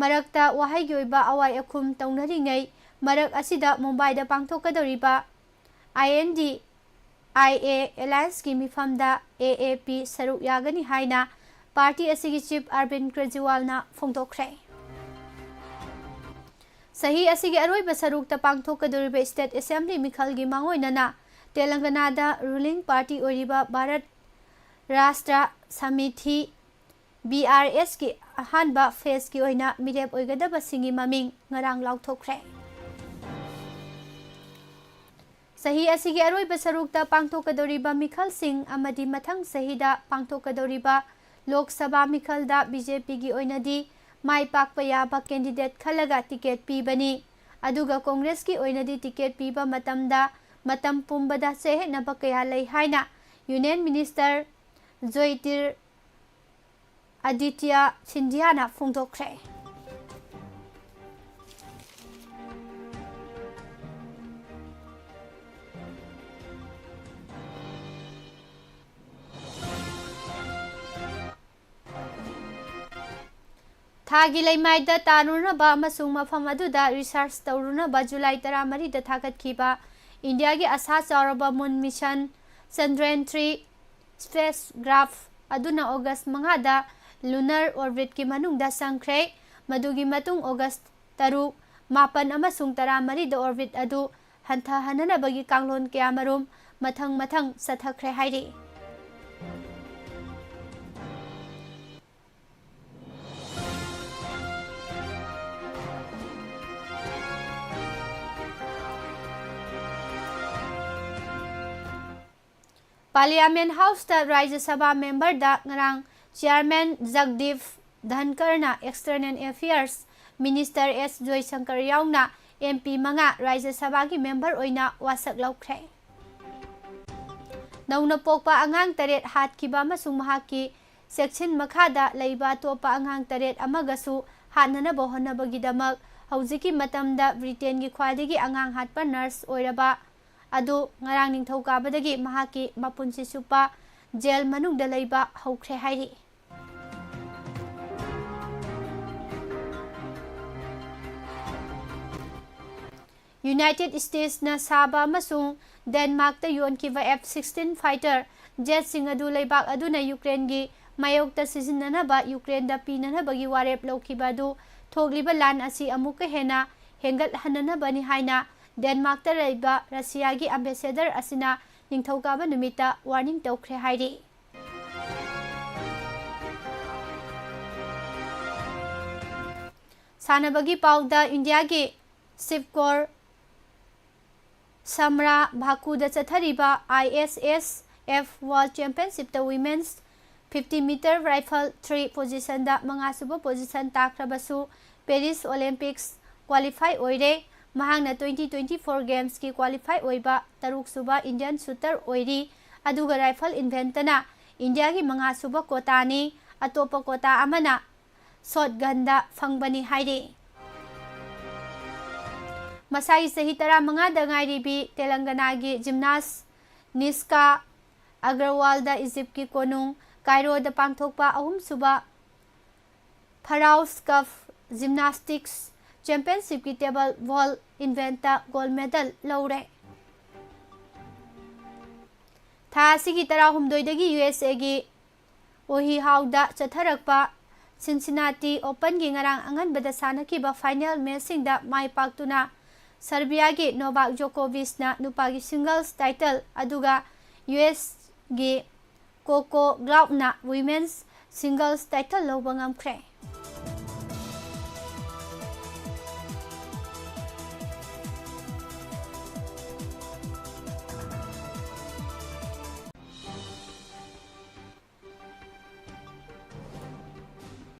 ꯃꯔꯛꯇ ꯋꯥꯍꯩꯒꯤ ꯑꯣꯏꯕ ꯑꯋꯥꯏ ꯑꯈꯨꯝ ꯇꯧꯅꯔꯤꯉꯩ ꯃꯔꯛ ꯑꯁꯤꯗ ꯃꯨꯝꯕꯥꯏꯗ ꯄꯥꯡꯊꯣꯛꯀꯗꯧꯔꯤꯕ ꯑꯥꯏ ꯑꯦꯟ ꯗꯤ ꯑꯥꯏ ꯑꯦ ꯑꯦꯂꯥꯌꯟꯁꯀꯤ ꯃꯤꯐꯝꯗ ꯑꯦ ꯑꯦ ꯄꯤ ꯁꯔꯨꯛ ꯌꯥꯒꯅꯤ ꯍꯥꯏꯅ ꯄꯥꯔꯇꯤ ꯑꯁꯤꯒꯤ ꯆꯤꯐ ꯑꯔꯕꯤꯟ ꯀ꯭ꯔꯦꯖꯤꯋꯥꯜꯅ ꯐꯣꯡꯗꯣꯛꯈ꯭ꯔꯦ꯫ ꯆꯍꯤ ꯑꯁꯤꯒꯤ ꯑꯔꯣꯏꯕ ꯁꯔꯨꯛꯇ ꯄꯥꯡꯊꯣꯛꯀꯗꯧꯔꯤꯕ ꯁ꯭ꯇꯦꯠ ꯑꯦꯁꯦꯝꯕ꯭ꯂꯤ ꯃꯤꯈꯜꯒꯤ ꯃꯥꯡꯑꯣꯏꯅꯅ ꯇꯦꯂꯪꯒꯅꯥꯗ ꯔꯨꯂꯤꯡ ꯄꯥꯔꯇꯤ ꯑꯣꯏꯔꯤꯕ ꯚꯥꯔꯠ ꯔꯥꯁꯇ꯭ꯔ ꯁꯃꯤꯊꯤ, ꯕꯤ ꯑꯥꯔ ꯑꯦꯁꯀꯤ ꯑꯍꯥꯟꯕ ꯐꯦꯖꯀꯤ ꯑꯣꯏꯅ ꯃꯤꯔꯦꯞ ꯑꯣꯏꯒꯗꯕꯁꯤꯡꯒꯤ ꯃꯃꯤꯡ ꯉꯔꯥꯡ ꯂꯥꯎꯊꯣꯛꯈ꯭ꯔꯦ꯫ ꯆꯍꯤ ꯑꯁꯤꯒꯤ ꯑꯔꯣꯏꯕ ꯁꯔꯨꯛꯇ ꯄꯥꯡꯊꯣꯛꯀꯗꯧꯔꯤꯕ ꯃꯤꯈꯜꯁꯤꯡ ꯑꯃꯗꯤ ꯃꯊꯪ ꯆꯍꯤꯗ ꯄꯥꯡꯊꯣꯛꯀꯗꯧꯔꯤꯕ ꯂꯣꯛ ꯁꯚꯥ ꯃꯤꯈꯜꯗ ꯕꯤ ꯖꯦ ꯄꯤꯒꯤ ꯑꯣꯏꯅꯗꯤ ꯃꯥꯏ ꯄꯥꯛꯄ ꯌꯥꯕ ꯀꯦꯟꯗꯤꯗꯦꯠ ꯈꯜꯂꯒ ꯇꯤꯀꯦꯠ ꯄꯤꯕꯅꯤ꯫ ꯑꯗꯨꯒ ꯀꯣꯡꯒ꯭ꯔꯦꯁꯀꯤ ꯑꯣꯏꯅꯗꯤ ꯇꯤꯀꯦꯠ ꯄꯤꯕ ꯃꯇꯝꯗ ꯃꯇꯝ ꯄꯨꯝꯕꯗ ꯆꯌꯦꯠꯅꯕ ꯀꯌꯥ ꯂꯩ ꯍꯥꯏꯅ ꯌꯨꯅꯤꯌꯟ ꯃꯤꯅꯤꯁꯇꯔ ꯖꯣꯏꯇꯤꯔ ꯑꯗꯤꯇ꯭ꯌ ꯁꯤꯟꯙꯤꯌꯥꯅ ꯐꯣꯡꯗꯣꯛꯈ꯭ꯔꯦ꯫ ꯊꯥꯒꯤ ꯂꯩꯃꯥꯏꯗ ꯇꯥꯔꯨꯅꯕ ꯑꯃꯁꯨꯡ ꯃꯐꯝ ꯑꯗꯨꯗ ꯔꯤꯁꯔꯆ ꯇꯧꯔꯨꯅꯕ ꯖꯨꯂꯥꯏ ꯇꯔꯥꯃꯔꯤꯗ ꯊꯥꯒꯠꯈꯤꯕ ꯏꯟꯗꯤꯌꯥꯒꯤ ꯑꯁꯥ ꯆꯥꯎꯔꯕ moon mission Chandrayaan three spacecraft ꯑꯗꯨꯅ ꯑꯣꯒꯁ ꯃꯉꯥꯗ ꯂꯨꯅꯔ ꯑꯣꯔꯕꯤꯠꯀꯤ ꯃꯅꯨꯡꯗ ꯆꯪꯈ꯭ꯔꯦ꯫ ꯃꯗꯨꯒꯤ ꯃꯇꯨꯡ ꯑꯣꯒꯁ ꯇꯔꯨꯛ, ꯃꯥꯄꯟ ꯑꯃꯁꯨꯡ ꯇꯔꯥꯃꯔꯤꯗ ꯑꯣꯔꯕꯤꯠ ꯑꯗꯨ ꯍꯟꯊꯍꯟꯅꯅꯕꯒꯤ ꯀꯥꯡꯂꯣꯟ ꯀꯌꯥꯃꯔꯨꯝ ꯃꯊꯪ ꯃꯊꯪ ꯆꯠꯊꯈ꯭ꯔꯦ ꯍꯥꯏꯔꯤ꯫ ꯄꯥꯔꯂꯤꯌꯥꯃꯦꯟ ꯍꯥꯎꯁꯇ ꯔꯥꯖ꯭ꯌ ꯁꯚꯥ ꯃꯦꯝꯕꯔꯗ ꯉꯔꯥꯡ ꯆꯤꯌꯥꯔꯃꯦꯟ ꯖꯒꯗꯤꯞ ꯙꯟꯀꯔꯅ ꯑꯦꯛꯁꯇꯔꯅꯦꯜ ꯑꯦꯐꯤꯌꯔꯁ ꯃꯤꯅꯤꯁꯇꯔ ꯑꯦꯁ ꯖꯣꯏꯁꯪꯀꯔ ꯌꯥꯎꯅ ꯑꯦꯝ ꯄꯤ ꯃꯉꯥ ꯔꯥꯖ꯭ꯌ ꯁꯚꯥꯒꯤ ꯃꯦꯝꯕꯔ ꯑꯣꯏꯅ ꯋꯥꯁꯛ ꯂꯧꯈ꯭ꯔꯦ꯫ ꯅꯧꯅ ꯄꯣꯛꯄ ꯑꯉꯥꯡ ꯇꯔꯦꯠ ꯍꯥꯠꯈꯤꯕ ꯑꯃꯁꯨꯡ ꯃꯍꯥꯛꯀꯤ ꯆꯦꯛꯁꯤꯟ ꯃꯈꯥꯗ ꯂꯩꯕ ꯑꯇꯣꯞꯄ ꯑꯉꯥꯡ ꯇꯔꯦꯠ ꯑꯃꯒꯁꯨ ꯍꯥꯠꯅꯅꯕ ꯍꯣꯠꯅꯕꯒꯤꯗꯃꯛ ꯍꯧꯖꯤꯛꯀꯤ ꯃꯇꯝꯗ ꯕ꯭ꯔꯤꯇꯦꯟꯒꯤ ꯈ꯭ꯋꯥꯏꯗꯒꯤ ꯑꯉꯥꯡ ꯍꯥꯠꯄ ꯅꯔꯁ ꯑꯣꯏꯔꯕ ꯑꯗꯨ ꯉꯔꯥꯡ ꯅꯤꯡꯊꯧꯀꯥꯕꯗꯒꯤ ꯃꯍꯥꯛꯀꯤ ꯃꯄꯨꯟꯁꯤ ꯆꯨꯞꯄ ꯖꯦꯜ ꯃꯅꯨꯡꯗ ꯂꯩꯕ ꯍꯧꯈ꯭ꯔꯦ ꯍꯥꯏꯔꯤ꯫ ꯌꯨꯅꯥꯏꯇꯦꯗ ꯁ꯭ꯇꯦꯠꯁꯅ ꯁꯥꯕ ꯑꯃꯁꯨꯡ ꯗꯦꯟꯃꯥꯔꯛꯇ ꯌꯣꯟꯈꯤꯕ ꯑꯦꯐ ꯁꯤꯛꯁꯇꯤꯟ ꯐꯥꯏꯇꯔ ꯖꯦꯠꯁꯤꯡ ꯑꯗꯨ ꯂꯩꯕꯥꯛ ꯑꯗꯨꯅ ꯌꯨꯀ꯭ꯔꯦꯟꯒꯤ ꯃꯥꯌꯣꯛꯇ ꯁꯤꯖꯤꯟꯅꯅꯕ ꯌꯨꯀ꯭ꯔꯦꯟꯗ ꯄꯤꯅꯅꯕꯒꯤ ꯋꯥꯔꯦꯞ ꯂꯧꯈꯤꯕ ꯑꯗꯨ ꯊꯣꯛꯂꯤꯕ ꯂꯥꯟ ꯑꯁꯤ ꯑꯃꯨꯛꯀ ꯍꯦꯟꯅ ꯍꯦꯟꯒꯠꯍꯟꯅꯅꯕꯅꯤ ꯍꯥꯏꯅ ꯗꯦꯟꯃꯥꯔꯛꯇ ꯂꯩꯕ ꯔꯁꯤꯌꯥꯒꯤ ꯑꯦꯝꯕꯦꯁꯦꯗꯔ ꯑꯁꯤꯅ ꯅꯤꯡꯊꯧꯀꯥꯕ ꯅꯨꯃꯤꯠꯇ ꯋꯥꯔꯅꯤꯡ ꯇꯧꯈ꯭ꯔꯦ ꯍꯥꯏꯔꯤ꯫ ꯁꯥꯟꯅꯕꯒꯤ ꯄꯥꯎꯗ ꯏꯟꯗꯤꯌꯥꯒꯤ ꯁꯤꯕꯀꯣꯔ ꯁꯝꯔꯥ ꯚꯥꯀꯨꯗ ꯆꯠꯊꯔꯤꯕ I S S F world ꯆꯦꯝꯄꯤꯌꯟꯁꯤꯞꯇ women's fifty metre rifle three ꯄꯣꯖꯤꯁꯟꯗ ꯃꯉꯥꯁꯨꯕ ꯄꯣꯖꯤꯁꯟ ꯇꯥꯈ꯭ꯔꯕꯁꯨ ꯄꯦꯔꯤꯁ ꯑꯣꯂꯦꯝꯄꯤꯛꯁ ꯀ꯭ꯋꯥꯂꯤꯐꯥꯏ ꯑꯣꯏꯔꯦ꯫ ꯃꯍꯥꯛꯅ ꯇ꯭ꯋꯦꯟꯇꯤ ꯇ꯭ꯋꯦꯟꯇꯤ ꯐꯣꯔ ꯒꯦꯝꯁꯀꯤ ꯀ꯭ꯋꯥꯂꯤꯐꯥꯏ ꯑꯣꯏꯕ ꯇꯔꯨꯛꯁꯨꯕ ꯏꯟꯗꯤꯌꯟ ꯁꯨꯇꯔ ꯑꯣꯏꯔꯤ꯫ ꯑꯗꯨꯒ ꯔꯥꯏꯐꯜ ꯏꯟꯚꯦꯟꯇꯅ ꯏꯟꯗꯤꯌꯥꯒꯤ ꯃꯉꯥꯁꯨꯕ ꯀꯣꯇꯥꯅꯤ꯫ ꯑꯇꯣꯞꯄ ꯀꯣꯇꯥ ꯑꯃꯅ ꯁꯣꯠ ꯒꯟꯗ ꯐꯪꯕꯅꯤ ꯍꯥꯏꯔꯤ꯫ ꯃꯁꯥꯒꯤ ꯆꯍꯤ ꯇꯔꯥꯃꯉꯥꯗ ꯉꯥꯏꯔꯤꯕꯤ ꯇꯦꯂꯪꯒꯅꯥꯒꯤ ꯖꯤꯝꯅꯥꯁ ꯅꯤꯁꯀꯥ ꯑꯒ꯭ꯔꯋꯥꯜꯗ ꯏꯖꯤꯞꯀꯤ ꯀꯣꯅꯨꯡ ꯀꯥꯏꯔꯣꯗ ꯄꯥꯡꯊꯣꯛꯄ ꯑꯍꯨꯝꯁꯨꯕ ꯐꯔꯥꯎꯁ ꯀꯞ ꯖꯤꯝꯅꯥꯁꯇꯤꯛꯁ ꯆꯦꯝꯄꯤꯌꯟꯁꯤꯞꯀꯤ table world invent gold medal ꯂꯧꯔꯦ꯫ ꯊꯥ ꯑꯁꯤꯒꯤ ꯇꯔꯥꯍꯨꯝꯗꯣꯏꯗꯒꯤ ꯌꯨ ꯑꯦꯁ ꯑꯦꯒꯤ ꯑꯣꯍꯤꯍꯥꯎꯗ ꯆꯠꯊꯔꯛꯄ ꯁꯤꯟꯁꯤꯅꯥꯇꯤ ꯑꯣꯄꯟꯒꯤ ꯉꯔꯥꯡ ꯑꯉꯟꯕꯗ ꯁꯥꯟꯅꯈꯤꯕ ꯐꯥꯏꯅꯦꯜ ꯃꯦꯆꯁꯤꯡꯗ ꯃꯥꯏ ꯄꯥꯛꯇꯨꯅ ꯁꯔꯕꯤꯌꯥꯒꯤ ꯅꯣꯚꯥꯛ ꯖꯣꯀꯣꯚꯤꯆꯅ ꯅꯨꯄꯥꯒꯤ ꯁꯤꯡꯒꯜꯁ ꯇꯥꯏꯇꯜ ꯑꯗꯨꯒ ꯌꯨ ꯑꯦꯁꯒꯤ ꯀꯣꯀꯣ ꯒ꯭ꯂꯥꯎꯞꯅ ꯋꯤꯃꯦꯟꯁ ꯁꯤꯡꯒꯜꯁ ꯇꯥꯏꯇꯜ ꯂꯧꯕ ꯉꯝꯈ꯭ꯔꯦ꯫